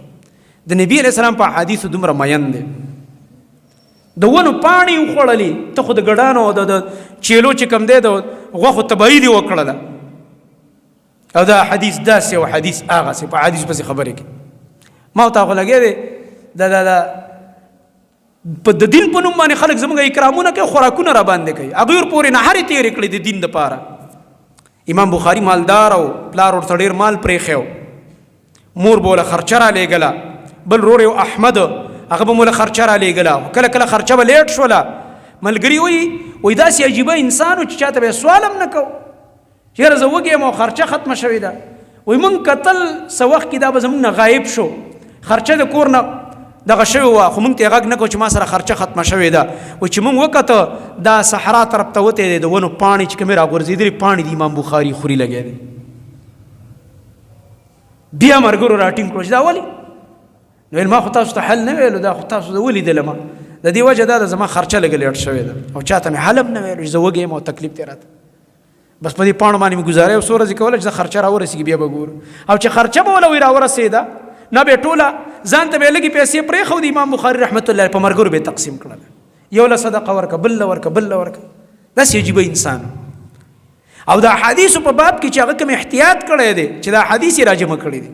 د نبی علیه السلام په احادیثو دومره مین دی، د ونو پاڼې وخوړلې، ته خو د ګډانو او د چیلو چې کوم دی د غوښو تباهي دې وکړله. او دا حدیث داسې او حدیث هغسې په حدیث پسې خبرې کوي. ما ته خو لګیا دی دا دا دا په د دین په نوم باندې خلک زموږ اکرامونه کوي، خوراکونه را باندې کوي، هغوی ورپورې نهرې تېرې کړې د دین دپاره. امام بخاری مالدار او پلار ورته ډېر مال پرېښی و، مور به له خرچه رالیږله، بل ورور یې احمد هغه به مو له خرچه رالیږله، خو کله کله خرچه به لیټ شوله. ملګري وایي وایي داسې عجیبه انسان و چې چاته به یې سوال هم نه کو، چېرې زه وږی یم او خرچه ختمه شوې ده. وایي موږ کتل څه وخت کې دا به زموږ نه غایب شو، خرچه د کور نه دغه شوې وه، خو موږ ته یې غږ نه کړو چې ما سره خرچه ختمه شوې ده. وایي چې موږ وکته دا صحرا طرف ته وتی دی، د ونو پاڼې چې کومې راغورځېدلې پاڼې د امام بخاري خوري لګی دی. بیا مرګرو راټینګ کړو چې دا ولې؟ نو ویل ما خو تاسو ته حل نه ویلو، دا خو تاسو زه ولیدلم، د دې وجه دا ده زما خرچه لږه لیټ شوې ده او چاته مې حل هم نه ویلو چې زه وږی یم او تکلیف دی راته. بس په دې پاڼو باندې مې ګزاره یو څو ورځې کوله چې زه خرچه راورسېږي بیا به ګورو. او چې خرچه به وله وایي راورسېده نه به یې ټوله ځان ته به یې لږې پیسې پرېښودې، امام بخاري رحمت الله په ملګرو به یې تقسیم کړله، یو له صدقه ورکه، بل له ورکه، بل له ورکه. داسې عجیبه انسان. او د احادیثو په باب کې چې هغه کوم احتیاط کړی دی چې دا حدیث یې راجمع کړی دی،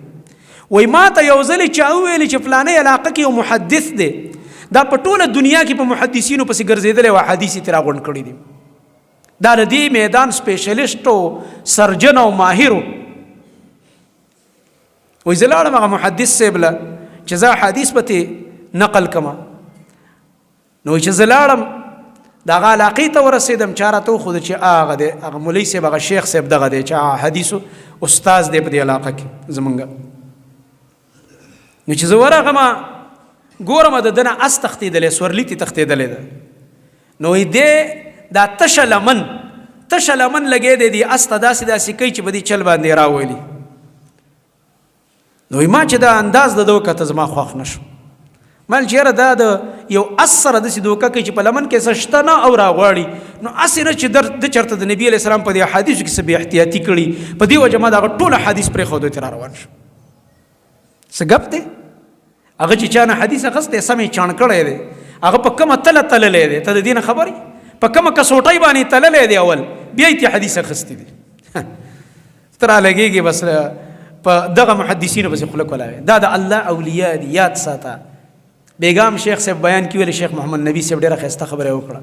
وایي ما ته یو ځل چا وویل چې فلانۍ علاقه کې یو محدث دی، دا په ټوله دنیا کې په محدثینو پسې ګرځېدلی او احادیث یې ترې راغونډ کړي دي، دا د دې میدان سپیشلیست او سرجن او ماهر و. وایي زه لاړم هغه محدث صاحب له چې زه احادیث به ترې نقل کړم. نو چې زه لاړم د هغه علاقې ته ورسېدم، چا راته وښوده چې هغه دی، هغه مولوي صاحب، هغه شیخ صاحب دغه دی چې هغه حدیثو استاد دی په دې علاقه کې زمونږ. نو چې زه ورغم ګورم د ده نه اس تښتېدلی، سورلي ترې تښتېدلی ده. نو وایي دی دا تشه لمن، تشه لمن لګی دی، دې اس ته داسې داسې کوي چې په دې چل باندې راولي. نو ما چې دا انداز د ده وکته زما خوښ نه شو، مال چې یاره دا د یو اس سره داسې دوکه کوي چې په لمن کې څه شته نه او راغواړي، نو هسې نه چې در ده چېرته د نبي علیه السلام په دې احادیثو کې څه بې احتیاطي کړي، په دې وجه ما د هغه ټول احادیث پرېښودو ته را روان شو. څه ګپ دی؟ هغه چې چا نه حدیث اخیستی سم یې چاڼ کړی دی، هغه په کومه تله تللی دی ته د دې نه خبر یې؟ په کومه کسوټۍ باندې تللی دی اول، بیا یې ترې حدیث اخیستی دی. ته رالګېږې بس په دغه محدثینو پسې خوله کولاوې. دا د الله اولیاء دي، یاد ساته. بیګام شیخ صاحب بیان کې ویل، شیخ محمد نبی صاحب ډېره ښایسته خبره وکړه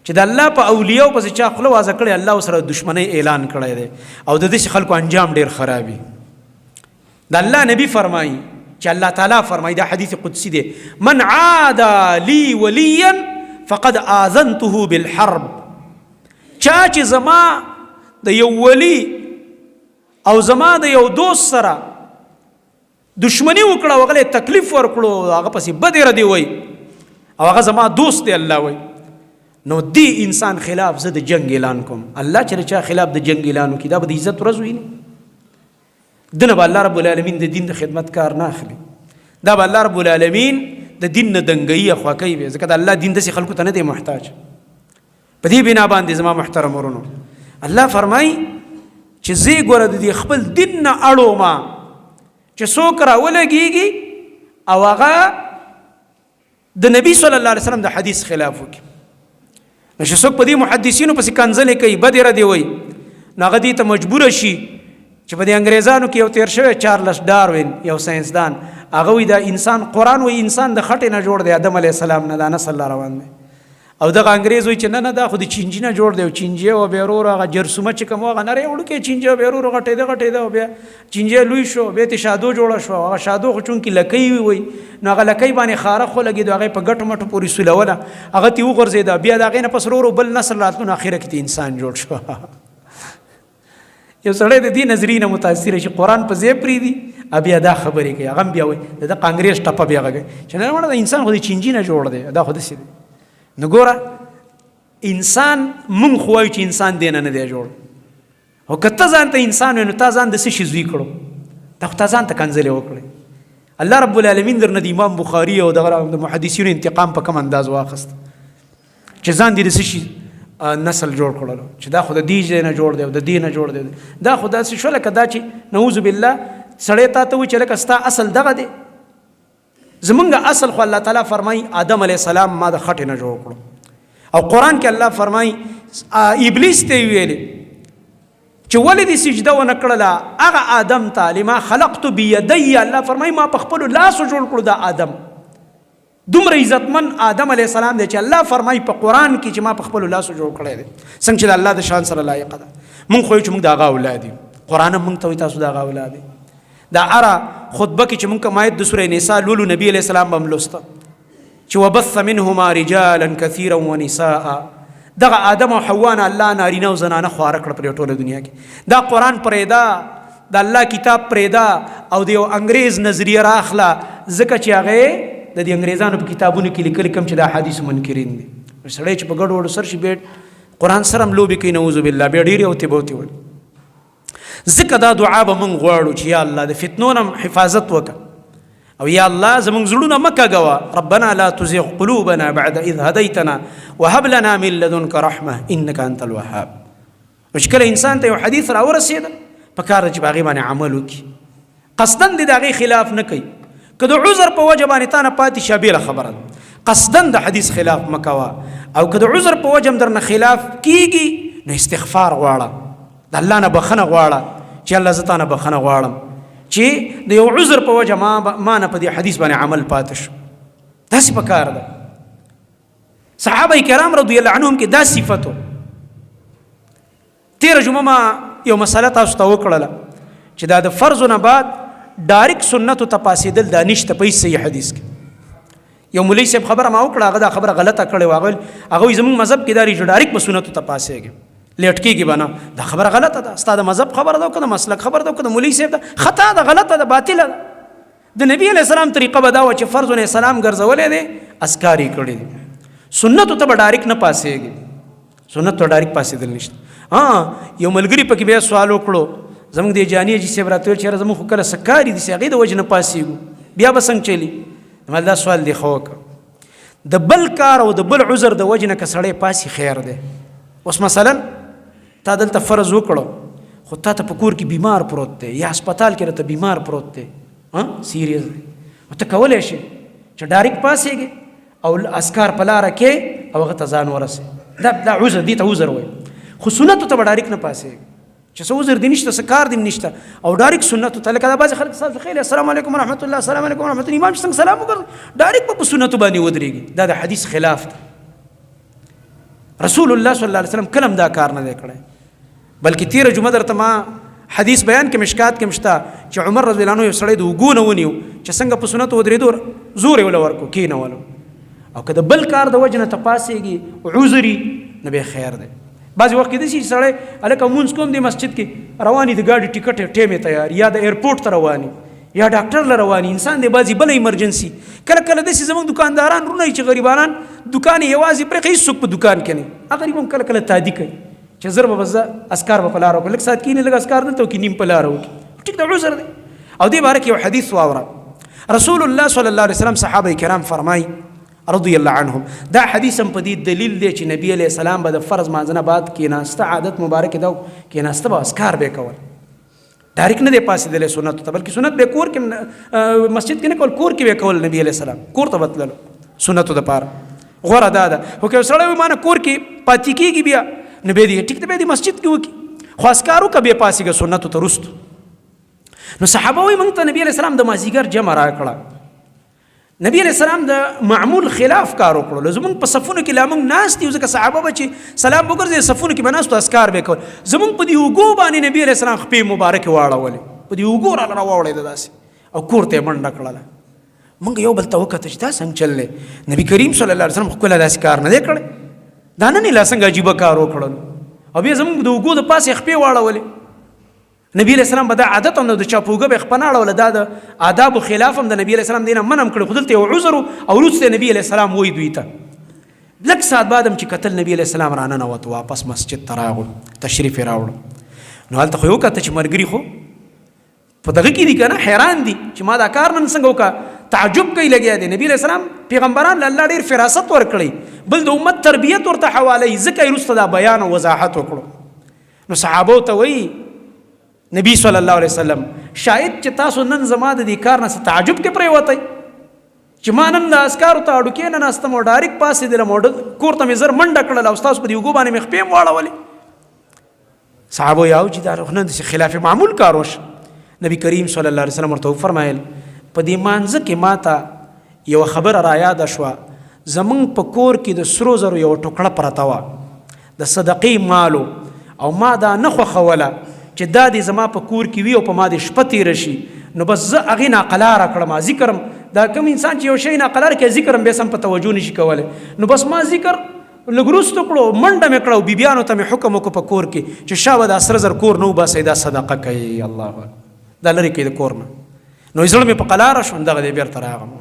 چې د الله په اولیاء پسې چا خوله وازه کړې، الله ورسره دښمنۍ اعلان کړی دی او د داسې خلکو انجام ډېر خراب وي. د الله نبی فرمایي چې الله تعالی فرمایي، دا حدیث قدسی دی، من عاد لی ولیا فقد آذنته بالحرب. چا چې زما د یو ولی او زما د یو دوست سره دشمنی وکړه او هغه تکلیف ورکړو، هغه پسې بدې ردې وایي او هغه زما دوست دی، الله وایي نو دی انسان خلاف زه د جنگ اعلان کوم. الله چې چا خلاف د جنگ اعلان وکړي دا به د عزت ورځ ویني، دنه به الله رب العالمین د دین د خدمت کار نه اخلي، دا به الله رب العالمین د دین نه دنګوي خوا کوي به، ځکه د الله دین داسې خلکو ته نه دی محتاج. په دې بنا باندې زما محترم ورونو، الله فرمایي چې زه ګوره د دې خپل دین نه اړو ما چې څوک راولګېږي او هغه د نبی صلی الله علیه وسلم د حدیث خلاف وکړي. نو چې څوک په دې محدثینو پسې کنځلې کوي، بدې ردې وایي، نو هغه دې ته مجبور شي چې په دې انګریزانو کې یو تیر شوی چارلس ډاروین یو ساینسدان، هغه وایي دا انسان، قرآن وایي انسان د خټې نه جوړ دی، آدم علیه السلام نه دا نسل را روان دی. او دغه انګریز وایي چې نه نه دا خو د چینجي نه جوړ دی، او چینجی او بیا ورور هغه جرثومه چې کوم هغه نری وړوکی چینجی او بیا ورور غټېده غټېده او بیا چینجی لوی شو، بیا ترې شادو جوړه شوه، هغه شادو خو چونکې لکۍ وي وایي نو هغه لکۍ باندې خاره خو لګېدو، هغه یې په ګټو مټو پورې سولوله، هغه ترې وغورځېده، بیا د هغې نه پس ورو بل نسل راتلو، نو اخره کې ترې انسان جوړ شو. یو سړی د دې نظریې نه متاثر شي، قرآن په ځای پرېږدي او بیا دا خبرې کوي، هغه هم بیا وایي د دغه انګرېز ټپه بیا غږوي چې نه وړه دا انسان خو د چینجي نه جوړ دی، دا خو داسې دی. نو ګوره انسان مونږ خو وایو چې انسان دی نه نه دی جوړ، خو که ته ځان ته انسان وې نو تا ځان د څه شي زوی کړو؟ دا خو تا ځان ته کنځلې وکړې. الله رب العالمین درنه د امام بخاري او دغه د محدثینو انتقام په کوم انداز واخیست چې ځان دې د څه شي نسل جوړ کړلو چې دا خو د دې ځای نه جوړ دی او د دې نه جوړ دی، دا خو داسې شو لکه دا چې نعوذ بالله سړی تا ته وایي چې لکه ستا اصل دغه دی. زمونږ اصل خو الله تعالی فرمایي آدم علیه السلام ما د خټې نه جوړ کړو، او قرآن کې الله فرمایي ابلیس ته ویلې چې ولې دې سجده ونه کړله هغه آدم ته؟ لما خلقت بيدي، الله فرمایي ما په خپلو لاسو جوړ کړو دا آدم. دومره عزتمن آدم علیه السلام دی چې الله فرمایي په قرآن کې چې ما په خپلو لاسو جوړ کړی دی، څنګه چې د الله د شان سره لایقه ده. مونږ خو یو چې مونږ د هغه اولاد یو، قرآن هم مونږ ته وایي تاسو د هغه اولاد یئ. دا اره خطبه کې چې مونږ کوم آیت د سورې نساء لولو، نبی علیه السلام به هم لوسته چې وبث منهما رجالا کثیرا ونساء. دغه آدم او حوا نه الله نارینه او زنانه خواره کړه پر ټوله دنیا کې. دا قرآن پرېدا، د الله کتاب پرېدا او د یو انګریز نظریه راخله، ځکه چې هغه د دې انګریزانو په کتابونو کې لیکل کوم چې د احادیث منکرین دي. سړی چې په ګډ وډو سر شي، بیا قرآن سره هم لوبې کوي، نعوذ بالله، بیا ډېرې اوتې بوتې وایي. ځکه دا دعا به مونږ غواړو چې یا الله د فتنو نه حفاظت وکړه، او یا الله زمونږ زړونه مه کږوه. ربنا لا تزغ قلوبنا بعد اذ هديتنا وهب لنا من لدنك رحمه انك انت الوهاب. نو چې کله انسان ته یو حدیث راورسېده، په کار ده چې په هغې باندې عمل وکړي، قصداً دې د هغې خلاف نه کوي. که د عذر په وجه باندې تا نه پاتې شه بېله خبره ده، قصداً د حدیث خلاف مه کوه. او که د عذر په وجه هم درنه خلاف کیږي نو استغفار غواړه، د الله نه بخښنه غواړه چې الله زه تا نه بخښنه غواړم چې د یو عذر په وجه ما نه په دې حدیث باندې عمل پاتې شو. داسې په کار ده. صحابه کرام رضی الله عنهم کې دا صفتو. تیره جمعه ما یو مسله تاسو ته وکړله چې دا د فرض نه بعد ډایرک سنتو ته پاسېدل دا نشته په هیڅ صحیح حدیث کې. یو مولوي صاحب خبره ما وکړه، هغه دا خبره غلطه کړې وه. هغه وایي زموږ مذهب کې دا دی چې ډایرک به سنتو ته پاسېږي، لیټ کېږي به نه. دا خبره غلطه ده. ستا د مذهب خبره ده که د مسلک خبره ده که د مولوي صاحب ده، خطا ده، غلطه ده، باطله ده. د نبی علیه السلام طریقه به دا وه چې فرض علیه السلام ګرځولی دی، اذکار یې کړي دي، سنتو ته به ډایرک نه پاسېږي، سنت ته ډایرک پاسېدل نشته. ها یو ملګري پکې بیا سوال وکړو، زموږ د جاني حاجي صاحب راته ویل چې یاره زموږ خو کله څه کاري دي چې هغې د وجې نه پاسېږو، بیا به څنګه چلي؟ ما دا سوال دی ښه وکړه. د بل کار او د بل عذر د وجې نه که سړی پاسي خیر دی. اوس مثلا تا دلته فرض وکړو، خو تا ته په کور کې بیمار پروت دی یا هسپتال کې راته بیمار پروت دی، ها سیریس دی، نو ته کولی شې چې ډایرک پاسېږې او اسکار په لاره کې او هغه ته ځان ورسې. دا عذر دی، ته عذر وایي، خو سنتو ته به ډایرک نه پاسېږې چې څه عذر دې نشته، څه کار دې نشته، او ډایرک سنتو ته لکه دا بعضې خلک ستاسو خیال السلام علیکم ورحمت الله، السلام علیکم ورحمت الله، امام چې څنګه سلام وکړ ډایرک به په سنتو باندې ودرېږي. دا د حدیث خلاف دی. رسول الله صلی الله علیه وسلم کله هم دا کار نه دی کړی، بلکې تېره جمعه درته ما حدیث بیان کې مشکات کې مشته چې عمر رضی الله عنه یو سړی د اوږو نه ونیو چې څنګه په سنتو ودرېدو، زور یې وله ورکړو، کېنولو. او که د بل کار د وجې نه ته پاڅېږي عذري، نو بیا خیر دی. بعضې وخت کې داسې چې سړی هلکه لمونځ کوم دی مسجد کې روان د ګاډي ټیکټ یې ټیم یې تیار، یا د ایرپورټ ته روان، یا ډاکټر له روان انسان دی، بعضې بله ایمرجنسي. کله کله داسې زموږ دکانداران وروڼه چې غریبانان دکان یې یوازې پرېښی، هېڅوک په دکان کې نه، هغه غریب هم کله کله تادي کوي چې زر به زه اسکار به په لاره وکړم، لږ ساعت کښېني، لږ اسکار دلته وکړي، نیم په لاره وکړي، ټیک ده، عذر دی. او دې باره کې یو حدیث واوره. رسول الله صلی الله علیه وسلم صحابه کرام فرمایي رضی الله عنهم، دا حدیث هم په دې دلیل دی چې نبی علیه السلام به د فرض مانځه نه بعد کېناسته، عادت مبارک ده، کېناسته به اسکار به کول، ډایرک نه دی پاسېدلی سنتو ته، بلکې سنت به کور کې مسجد کې نه کول، کور کې به کول. نبی علیه السلام کور ته به تللو سنتو دپاره، غوره دا ده. خو که یو سړی وي مانه کور کې پاتې کېږي بیا نو بیا دې ټیک ده، بیا دې مسجد کې وکړي، خو اسکار وکړه بیا پاسېږه سنتو ته وروسته. نو صحابه وایي موږ ته نبی علیه السلام د مازدیګر جمع راکړه، نبی علیه السلام د معمول خلاف کار وکړو. زمونږ په صفونو کې لا مونږ ناست یو، ځکه صحابه به چې سلام وګرځي صفونو کې به ناست اسکار به کول. زمونږ په دې اوږو باندې نبی علیه السلام خپې مبارکې واړولې، په دې اوږو راله راواوړېده داسې، او کور ته یې منډه کړله. مونږ یو بل ته وکتل چې دا څنګه چل دی، نبی کریم صلی الله علیه وسلم خو کله داسې کار نه دی کړی، دا نن یې لا څنګه عجیبه کار وکړلو، او بیا زمونږ د اوږو د پاسه یې خپې واړولې. نبی علیه السلام به دا عادت هم د چا په اوږه به یې خپه نه اړوله، دا د آدابو خلاف هم د نبی علیه السلام دې نه منع هم کړی، خو دلته یو عذر او وروسته نبی علیه السلام وایي دوی ته. لږ ساعت بعد هم چې کتل نبی علیه السلام راننوت، واپس مسجد ته راغلو، تشریف یې راوړو. نو هلته خو یې وکتل چې ملګري خو په دغه کې دي که نه، حیران دي چې ما دا کار نن څنګه وکړه، تعجب کوي لګیا دی. نبی علیه السلام پیغمبران له الله ډېر فراست ورکړی، بل د امت تربیت ورته حواله یي، ځکه یې وروسته دا بیان او وضاحت وکړو. نو صحابو ته وایي نبی صلی الله علیه وسلم، شاید چې تاسو نن زما د دې کار نه څه تعجب کې پرېوتی چې ما نن د اسکارو ته اډو کې نه ناستم او ډایرک پاڅېدلم او کور ته مې زر منډه کړله او ستاسو په دې اوږو باندې مې خپې هم واړولې. صحابه یو چې دا خو نن خلاف معمول کار وش. نبی کریم صلی الله علیه وسلم ورته وفرمایل په دې مانځه کې ماته یوه خبره را یاده شوه، زمونږ په کور کې د سرو زرو یوه ټوکړه پرته وه د صدقې مالو، او ما دا نه خوښوله چې دا دې زما په کور کې وي او په ما دې شپه تېره شي، نو بس زه هغې ناقلاره کړم. ذکرم دا کوم انسان چې یو شی ناقلاره کوي ذکرم بیا سم په توجه نشي کولی، نو بس ما ذکر لږ وروسته کړو، منډه مې کړه او بیبیانو ته مې حکم وکړو په کور کې چې شابه دا سره زر کور نه وباسئ، دا صدقه کوي. الله اکبر، دا لرې کوي د کور نه. نو زړه مې په قلاره شو، همدغه دی بېرته راغلم.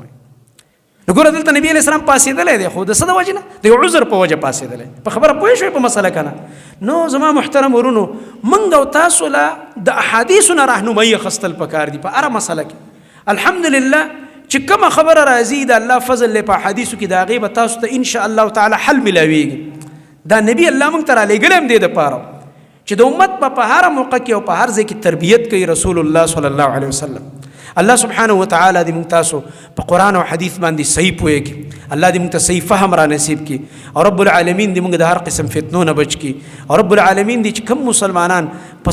نو ګوره دلته نبی علیه السلام پاڅېدلی دی، خو د څه د وجې نه؟ د یو عذر په وجه پاڅېدلی. په خبره پوه شوې په مسله که نه؟ نو زما محترم ورونو، موږ او تاسو له د احادیثو نه رهنمایي اخیستل پکار دي په هره مسله کې. الحمدلله چې کومه خبره راځي د الله فضل دی په احادیثو کې، د هغې به تاسو ته ان شاء الله تعالی حل ملاویږي. دا نبی الله موږ ته رالیږلی هم دی دپاره چې د امت په هر موقع کې او په هر ځای کې تربیت کوي رسول الله صلی الله علیه وسلم. الله سبحانه وتعالی دې موږ تاسو په قرآن او حدیث باندې صحیح پوهه کړي، الله دې موږ ته صحیح فهم را نصیب کړي، او رب العالمین دې موږ د هر قسم فتنو نه بچ کړي، او رب العالمین دې چې کوم مسلمانان په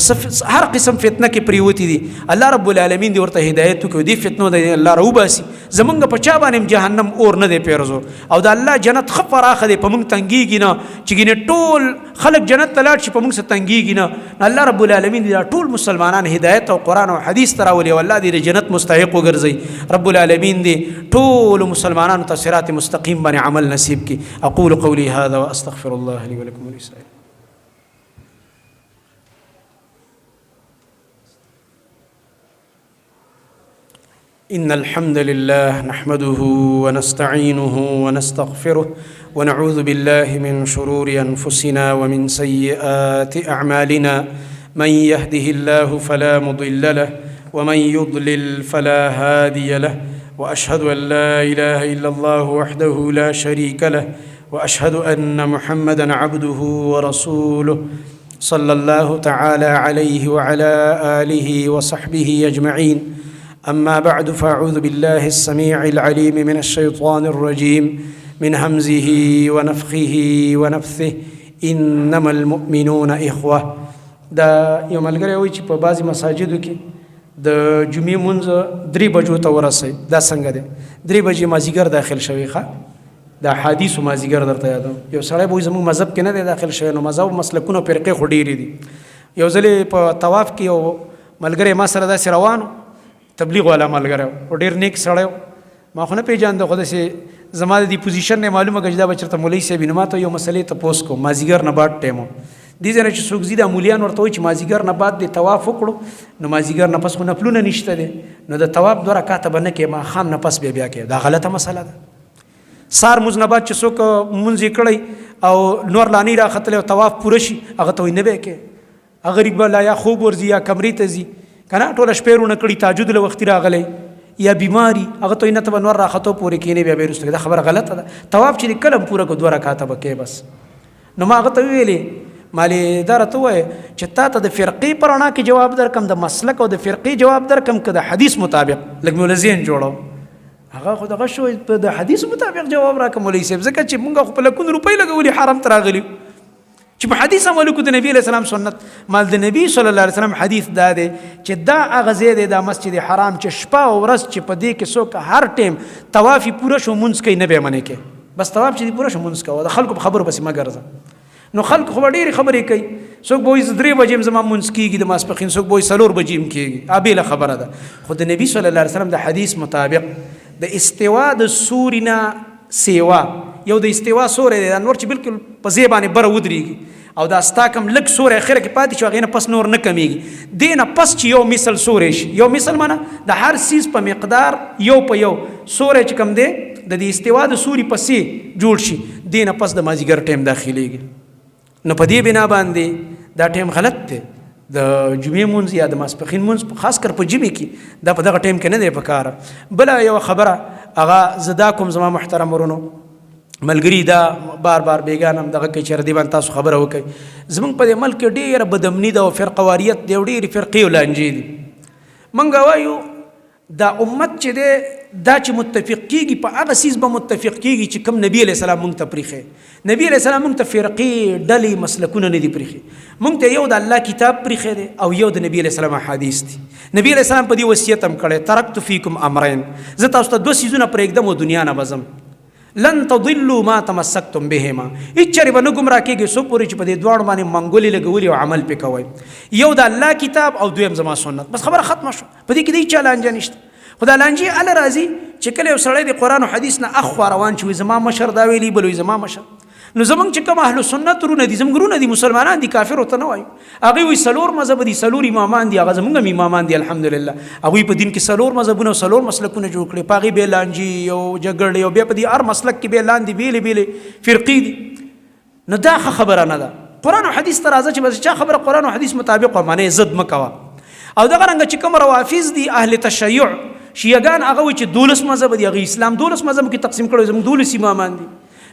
هر قسم فتنه کې پریوتی دي، الله رب العالمین دې ورته هدایت وکړي، دې فتنو دې الله راوباسي. زمونږ په چا باندې جهنم اور نه دی پیرزو، او د الله جنت ښه پراخه دی، په موږ تنګیږي نه چې ګینه ټول خلک جنت ته لاړ شي په موږ څه تنګیږي نه. الله رب العالمین دې ټول مسلمانان هدایت او قرآن او حدیث ته راولي، او الله دې د جنت مستحق وګرځي. رب العالمین دې ټول مسلمانانو ته صراط مستقیم باندې عمل نصیب کړي. اقول قولي هذا واستغفر الله لي ولكم ولسائر. إن الحمد لله نحمده ونستعينه ونستغفره ونعوذ بالله من شرور أنفسنا ومن سيئات أعمالنا، من يهده الله فلا مضل له ومن يضلل فلا هادي له، وأشهد أن لا إله إلا الله وحده لا شريك له، وأشهد أن محمدا عبده ورسوله صلى الله تعالى عليه وعلى آله وصحبه أجمعين. أما بعد، فأعوذ بالله السميع العليم من الشيطان الرجيم من همزه ونفخه ونفثه إنما المؤمنون إخوة. دا یو ملګری وایي چې په بعضې مساجدو کې د جمعې مونځ 3 بجو ته ورسئ، دا څنګه دی؟ 3 بجې مازیګر داخل شوی، ښه دا حدیث مازیګر درته یادوم. یو سړی به وایي زموږ مذهب کې نه دی داخل شوی، نو مذهب مسلکونه فرقې خو ډېرې دي. یو ځلې په طواف کې یو ملګری ما سره داسې روان و، تبلیغ والا ملګری و، ډېر نیک سړی و، ما خو نه پېژانده، خو داسې زما د دې پوزیشن نه معلومه کړه چې دا به چېرته مولوي صاحب وي. نو ما ته یو مسلې تپوس کوم، مازیګر نه بعد ټایم و، دې ځای نه چې څوک ځي دا مولیان ورته وایي چې مازیګر نه بعد دې طواف وکړو، نو مازیګر نه پس خو نفلونه نشته دی، نو د طواف 2 رکعته به نه کوې، ماښام نه پس بیا بیا کوې. دا غلطه مسله ده. سار مونځ نه بعد چې څوک مونځ یې کړی او نور لا نه راختلی او طواف پوره شي، هغه ته وایي نه به یې کوې، هغه غریب به لا یا خوب ورځي یا کمرې ته ځي که نه، ټوله شپه یې رونه کړي، تهجد له وختي راغلی یا بیماري، هغه ته وایي نه ته به نور راختو پورې کښېنې بیا به یې وروسته کوې. دا خبره غلطه ده. طواف چې دې کله هم پوره کړو 2 رکعته به کوې بس. نو ما هغه ته وویلې، مالې دا راته ووایه چې تا ته د فرقې په رڼا کې جواب درکم، د مسلک او د فرقې جواب درکم که د حدیث مطابق؟ لږ مې له ذهن جوړو. هغه خو دغه شو د حدیث مطابق جواب راکړه مولوي صاحب، ځکه چې مونږ خو په لکونو روپۍ لګولي حرم ته راغلي چې په حدیث عمل وکړو د نبی علیه السلام سنت. مال د نبی صلی الله علیه وسلم حدیث دا دی چې دا هغه ځای دی، دا مسجد حرام، چې شپه او ورځ چې په دې کې څوک هر ټایم طواف یې پوره شو مونځ کوي، نه به یې منې کوي، بس طواف چې دې پوره شو مونځ کوه، د خلکو په خبرو پسې مه ګرځه. نو خلک خو به ډېرې خبرې کوي، څوک به وایي زه 3 بجې هم زما مونځ کېږي د ماسپښین، څوک به وایي 4 بجې هم کېږي، دا بېله خبره ده. خو د نبی صلی الله علیه وسلم د حدیث مطابق د استوا د سوري نه سیوا، یو د استوا سوری دی، دا نور چې بالکل په ځای باندې بره ودرېږي، او دا ستا کم لږ سوری اخره کې پاتې شو، هغې نه پس نور نه کمېږي. دې نه پس چې یو مثل سوری شي، یو مثل معنی د هر څیز په مقدار یو په یو سوری چې کم دی د دې استوا د سوري پسې جوړ شي، دې نه پس د مازیګر ټایم داخلېږي. نو په دې بنا باندې دا ټایم غلط دی. د جمعې مونځ یا د ماسپښین مونځ خاص کر په جمعې کې دا په دغه ټایم کې نه دی پکار. بله یوه خبره هغه زه دا کوم زما محترم ورونو ملګري، دا بار بار بیګان هم دغه کوي چې دې باندې تاسو خبره وکړئ. زمونږ په دې ملک کې ډېره بدامني ده او فرقواریت دی او ډېرې فرقې او لانجې دي. مونږ وایو دا امت چې دی دا چې متفق کیږي، په هغه څیز به متفق کیږي چې کوم نبی علیه السلام مونږ ته پریښی. نبی علیه السلام مونږ ته فرقې، ډلې، مسلکونه نه دي پریښي. مونږ ته یو د الله کتاب پریښی دی او یو د نبی علیه السلام احادیث دي. نبی علیه السلام په دې وصیت هم کړی، ترکت فیکم امرین، زه تاسو ته دوه څیزونه پرېږدم او دنیا نه به ځم، لن تضلوا ما تمسکتم بهما، هیڅ چېرې به نه ګمراه کېږئ څو پورې چې په دې دواړو باندې منګولې لګولي او عمل پرې کوئ، یو د الله کتاب او دویم زما سنت. بس خبره ختمه شوه، په دې کې د هیچا لانجه نشته. خو دا لانجې هله راځي چې کله یو سړی د قرآن او حدیث نه اخوا روان چې وي زما مشر دا ویلي، بل وي زما مشر. نو زمونږ چې کوم اهل سنت ورونه دي، زمونږ ورونه دي، مسلمانان دي، کافر ورته نه وایو، هغوی وایي څلور مذهب دي، څلور امامان دي، هغه زمونږ هم امامان دي الحمدلله. هغوی په دین کې څلور مذهبونه او څلور مسلکونه جوړ کړي، په هغې بیا لانجې او جګړې او بیا په دې هر مسلک کې بیا لاندې بېلې بېلې فرقې دي. نو دا ښه خبره نه ده. قرآن او حدیث ته راځه چې بس چا خبره قرآن او حدیث مطابق ومنې، ضد مه کوه. او دغه رنګه چې کوم روافض دي، اهل تشیع، شیعګان، هغه وایي چې 12 مذهب دي، هغه اسلام 12 مذهب کې تقسیم کړی، زموږ 12 امامان دي.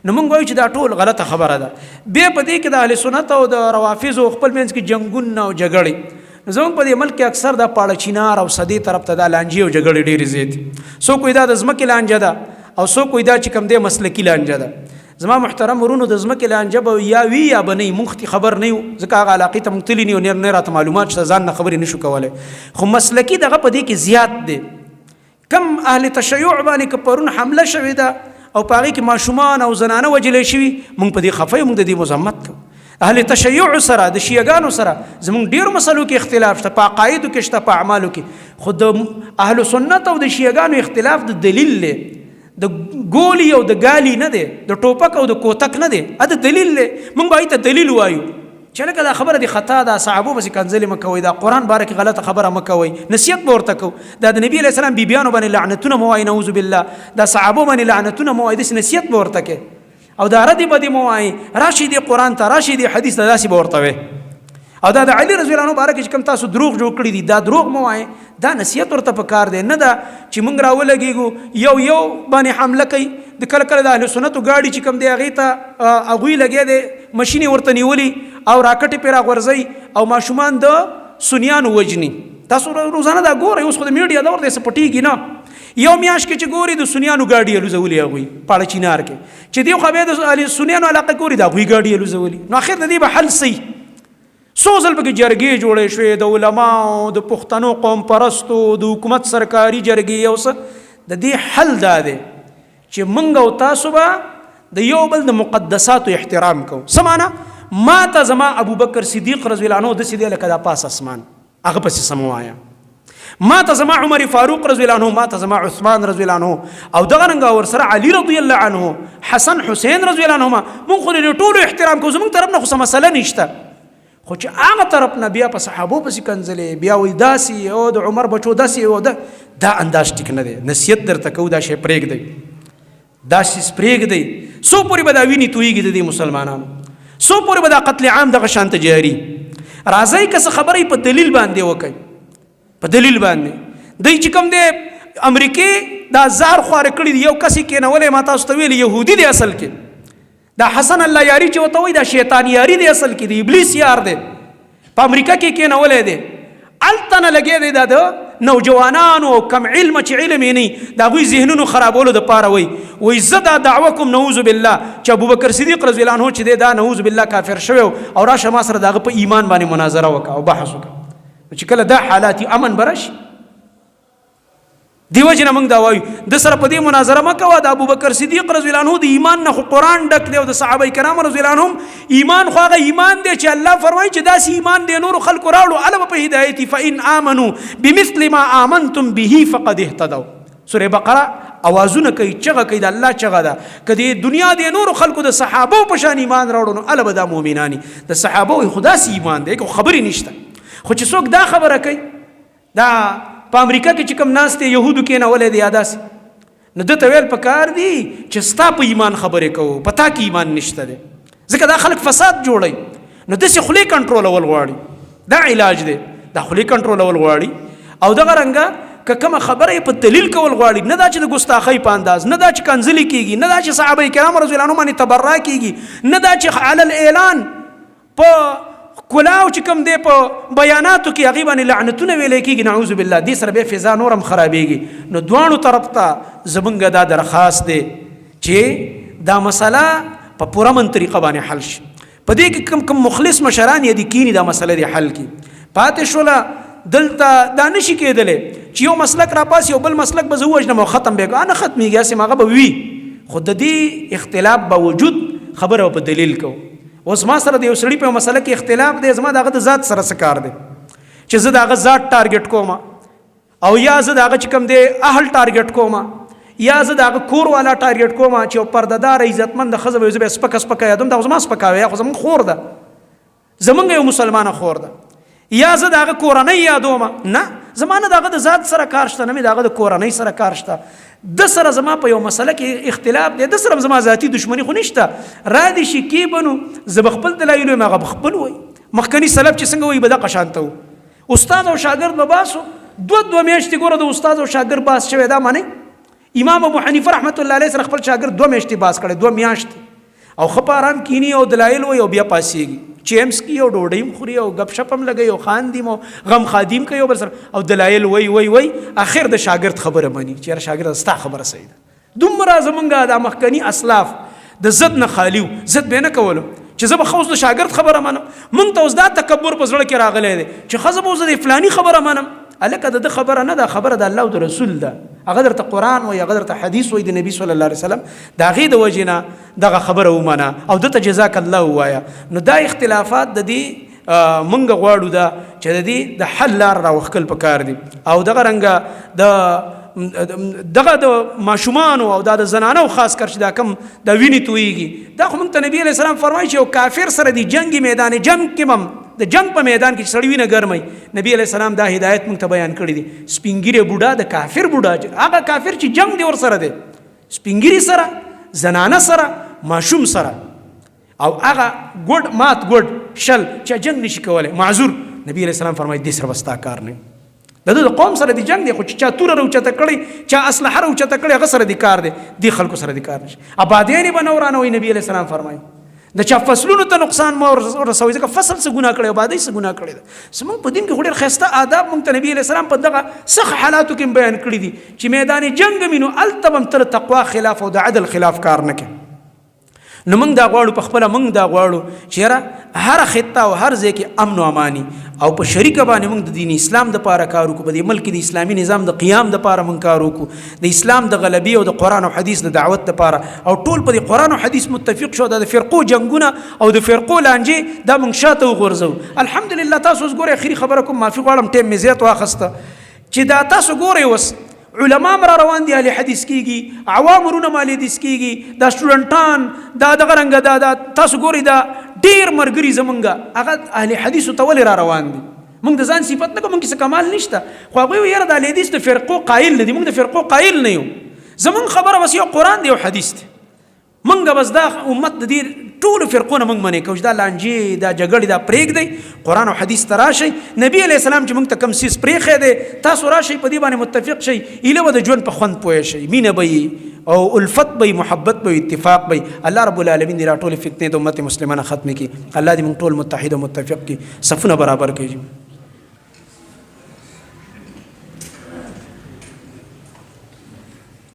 نو موږ وایو چې دا ټول غلطه خبره ده. بیا په دې کې د اهل سنت او د روافضو خپل منځ کې جنګونه او جګړې. زموږ په دې ملک کې اکثر د پاړه چینار او صدې طرف ته دا لانجې او جګړې ډېرې زیاتې. څوک وایي دا د ځمکې لانجه ده او څوک وایي دا چې کوم دی مسلکي لانجه ده. زما محترم ورونو، د ځمکې لانجه به یا وي یا به نه وي، مونږ خو خبر نه یو، ځکه هغه علاقې ته مونږ تللي نه یو، نه راته معلومات شته، ځان نه خبرې نشو کولی. خو مسلکي دغه په دې کې زیات دی. کم اهل تشیع باندې که پرون حمله شوې ده او په هغې کې ماشومان او زنانه وژلی شوي، مونږ په دې خفه یو، مونږ د دې مذمت کوو. اهل تشیع سره، د شیعګانو سره زمونږ ډېرو مسلو کې اختلاف شته، په عقایدو کې شته، په اعمالو کې. خو د اهل سنت او د شیعګانو اختلاف د دلیل دی، د ګولی او د ګالی نه دی، د ټوپک او د کوتک نه دی، د دلیل دی. مونږ به ته دلیل وایو چې لکه دا خبره دی خطا ده، صحابو پسې کنځلې مه کوئ، دا قرآن باره کې غلطه خبره مه کوئ، نصیحت به ورته کوو. دا د نبي علیه السلام بیبیانو باندې لعنتونه مه وایئ، نعوذ بالله، دا صحابو باندې لعنتونه مه وایئ، داسې نصیحت به ورته کوې او دا ردې به دې مه وایئ، راشئ دې قرآن ته، راشئ دې حدیث ته، داسې به ورته وایې. او دا د علي رضی الله عنه باره کې چې کوم تاسو دروغ جوړ کړي دي، دا دروغ مه وایئ، دا نصیحت ورته پکار دی. نه دا چې مونږ راولګېږو یو یو باندې حمله کوي. د کله کله د اهل سنتو ګاډي چې کوم دی هغې ته هغوی لګیا دی، مشین یې ورته نیولي او راکټ یې پرې راغورځوي او ماشومان د سنیانو وژني. تاسو روزانه دا ګورئ، اوس خو د میډیا دور دی، څه پټېږي نه. یو میاشت کې چې ګوري د سنیانو ګاډي الوزولي هغوی پاړه چینار کې، چې دی خو بیا د اهل سنیانو علاقه ګوري د هغوی ګاډي الوزولي. نو اخر د دې به حل څه؟ څو ځل پکې جرګې جوړې شوې د علماو، د پښتنو قوم پرستو، د حکومت سرکاري جرګې. یو څه د دې حل دا دی چې مونږ او تاسو به د یو بل د مقدساتو احترام کوو. څه معنا؟ ما ته زما ابوبکر صدیق رضی الله عنه داسې دی لکه دا پاس اسمان، هغه پسې سم وایه. ما ته زما عمر فاروق رضی الله عنه، ما ته زما عثمان رضی الله عنه، او دغه رنګه ورسره علي رضی الله عنه، حسن حسین رضی الله عنهما، مونږ خو دې ټولو احترام کوو، زمونږ طرف نه خو څه مسله نشته. خو چې هغه طرف نه بیا په صحابو پسې کنځلې، بیا وایي داسې او د عمر بچو داسې او دا انداز ټیک نه دی. نصیحت درته کوو، دا شی پرېږدئ، دا څیز پرېږدئ. څو پورې به دا وینې تویږي د دې مسلمانانو؟ څو پورې به دا قتل عام دغه شانته جاري؟ راځئ که څه خبرې په دلیل باندې وکړئ، په دلیل باندې. دی چې کوم دی امریکې دا زهر خواره کړي دي، یو کس یې کېنولی، ما تاسو ته ویلي یهودي دی اصل کې، دا حسن الله یاري چې ورته وایي دا شیطان یاري دی، اصل کې دی ابلیس یار دی، په امریکا کې کېنولی دی، هلته نه لګیا دی دا د نوجوانانو کم علم چې علم یې نه د هغوی ذهنونو خرابولو دپاره وایي، وایي زه دا دعوه کوم نعوذ بالله چې ابوبکر صدیق رضی الله عنه چې دی دا نعوذ بالله کافر شوی او راشه ما سره د هغه په ایمان باندې مناظره وکړه او بحث وکړه. چې کله دا حالات امن به راشي. دیو جن موږ دا وایو د سره په دې مناظره مکوه. د ابوبکر صدیق رضی الله عنه د ایمان نه خو قرآن ډک دی، او د صحابه کرام رضی الله عنهم ایمان خو هغه ایمان دی چې الله فرمایي چې داسې ایمان دی نورو خلکو راوړو هله به په هدایت. فإن آمنو بمثل ما آمنتم به فقد اهتدوا. سورة بقره اوازونه کوي، چغه کوي، د الله چغه ده. که د دنیا د نورو خلکو د صحابو په شان ایمان راوړو نو هله به دا مؤمناني. د صحابو خو داسې ایمان دی که خبرې نشته. خو چې څوک دا خبره کوي، دا په امریکا کې چې کوم ناست دی یهودو کېنولی دی یا داسې، نو ده ته ویل پکار دي چې ستا په ایمان خبرې کوو، په تا کې ایمان نشته دی، ځکه دا خلک فساد جوړوي. نو داسې خولې کنټرولول غواړي، دا علاج دی، دا خولې کنټرولول غواړي. او دغه رنګه که کومه خبره یې په دلیل کول غواړي، نه دا چې د ګستاخۍ په انداز، نه دا چې کنځلې کېږي، نه دا چې صحابه کرام رضی الله عنهم باندې تبرع کېږي، نه دا چې علی الاعلان په کلاو چې کوم دی په بیاناتو کې هغې باندې لعنتونه ویلی کېږي، نعوذ بالله، دې سره بیا فضا نور هم خرابېږي. نو دواړو طرف ته زمونږ دا درخواست دی چې دا مسله په پوره من طریقه باندې حل شي. په دې کې کوم کوم مخلص مشران یې دي کینی، دا مسله دې حل کړي. پاتې شوله دلته دا نشي کېدلی چې یو مسلک را پاسي او بل مسلک به زه ووژنم او ختم به یې، نه ختمېږي، هسې هغه به وي، خو د دې اختلاف باوجود خبره په دلیل کوو. اوس ما سره د یو سړي په مسله کې اختلاف دی، زما د هغه د ذات سره څه کار دی چې زه د هغه ذات ټارګټ کوم، او یا زه د هغه چې کوم دی اهل ټارګټ کوم، یا زه د هغه کور والا ټارګټ کوم چې یو پردهداره عزتمند ښځه به زه بیا سپکه سپکه یادوم، دا خو زما سپکاوی، یا خو زموږ خور ده، زموږ یو مسلمانه خور ده، یا زه د هغه کورنۍ یادوم، نه زما نه د هغه د ذات سره کار شته، نه مې د هغه د کورنۍ سره کار شته. د سره زما په یو مسله کې اختلاف دی، د سره زما ذاتي دښمني خو نشته، را دي شي کې بنو زه به خپل دلایل وایم، هغه به خپل وایي. مخکني سلف چې څنګه وایي به دغه شانته وو، استاد او شاګرد به باسو دوه دوه میاشتې. ګوره د استاد او شاګرد باس شوی دا معنی امام ابو حنیفه رحمت الله علیه سره خپل شاګرد 2 میاشتې باس کړی، 2 میاشتې، او ښه په آرام کینی او دلایل وایي او بیا پاسېږي، چیمس کی او ډوډۍ هم خوري او ګپ شپ هم لګوي او خاندي او غم خادي هم کوي او بل سره او دلایل وایي وایي وایي، اخر د شاګرد خبره مني چې یاره شاګرد ستا خبره صحیح ده. دومره زمونږ دا مخکني اسلاف د ضد نه خالي وو، ضد به یې نه کولو چې زه به ښه اوس د شاګرد خبره منم. مونږ ته اوس دا تکبر په زړه کې راغلی دی چې ښه زه به اوس د فلاني خبره منم. هلکه د ده خبره نه ده، خبره د الله او د رسول ده، هغه درته قرآن وایي، هغه درته حدیث وایي د نبی صلی الله علیه وسلم، د هغې د وجې نه دغه خبره ومنه او ده ته جزاک الله ووایه. نو دا اختلافات د دې مونږ غواړو دا چې د دې د حل لار راوښکل پکار دي. او دغه رنګه د دغه د ماشومانو او دا د زنانو خاص کر چې دا کم د وینې تویږي، دا خو مونږ ته نبی علیه السلام فرمایي چې یو کافر سره د جنګي میدان جنګ کې هم د جنگ په میدان کې چې سړی وینه ګرموي، نبی علیه السلام دا هدایت مونږ ته بیان کړی دی، سپینګیری بوډا د کافر بوډا، هغه کافر چې جنگ دی ورسره دی، سپینګیری سره، زنانه سره، ماشوم سره، او هغه ګوډ مات ګوډ شل چې جنگ نشي کولی معذور، نبی علیه السلام فرمایي دې سره به ستا کار نه وي. د ده د قوم سره د جنگ دی، خو چې چا توره راوچته کړې، چا اسلحه راوچته کړې، هغه سره د کار دی، دې خلکو سره د کار نشي. آبادیانې به نه ورانوي، نبی علیه السلام فرمایي د چا فصلونو ته نقصان مه ورسوئ، ځکه فصل څه ګناه کړې، آبادۍ څه ګناه کړې ده. زموږ په دین کې خو ډېر ښایسته آداب موږ ته نبی علیه السلام په دغه سخت حالاتو کې بیان کړي دي چې میدان جنګ مې نو هلته به هم ته د تقوا خلاف او د عدل خلاف کار نه کوې. نو موږ دا غواړو، په خپله موږ دا غواړو چې یاره هره خطه او هر ځای کې امن او اماني او په شریکه باندې موږ د دین اسلام دپاره کار وکړو، په دې ملک کې د اسلامي نظام د قیام دپاره موږ کار وکړو، د اسلام د غلبې او د قرآن او حدیث د دعوت دپاره، او ټول په دې قرآن او حدیث متفق شو. دا د فرقو جنګونه او د فرقو لانجې دا موږ شاته وغورځوو. الحمدلله تاسو اوس ګورئ، اخري خبره کوم، معافي غواړم ټایم مې زیات واخسته، چې دا تاسو ګورئ اوس علما هم را روان دي، اهل حدیث کیږي، عوام ورونه هم اهل حدیث کیږي، دا سټوډنټان دا دغه رنګه دا دا تاسو ګورئ دا ډېر ملګري زمونږ هغه اهل حدیثو ته ولې را روان دي؟ مونږ د ځان صفت نه کوو، مونږ کې څه کمال نشته، خو هغوی وایي یاره د اهل حدیث د فرقو قایل نه دي، مونږ د فرقو قایل نه یو، زمونږ خبره بس یو قرآن دی او حدیث دی، مونږ بس دا امت د دې ټولو فرقو نه مونږ منې کوو چې دا لانجې دا جګړې دا پرېږدئ، قرآن او حدیث ته راشئ. نبی علیه السلام چې مونږ ته کوم څیز پرېښی دی تاسو راشئ په دې باندې متفق شئ، ایله به د ژوند په خوند پوه شئ، مینه به وي او الفت به وي، محبت به وي، اتفاق به وي. الله رب العالمین دې را ټولې فتنې د امت مسلمانه ختمې کړي، الله دې مونږ ټول متحد او متفق کړي، صفونه برابر کړي.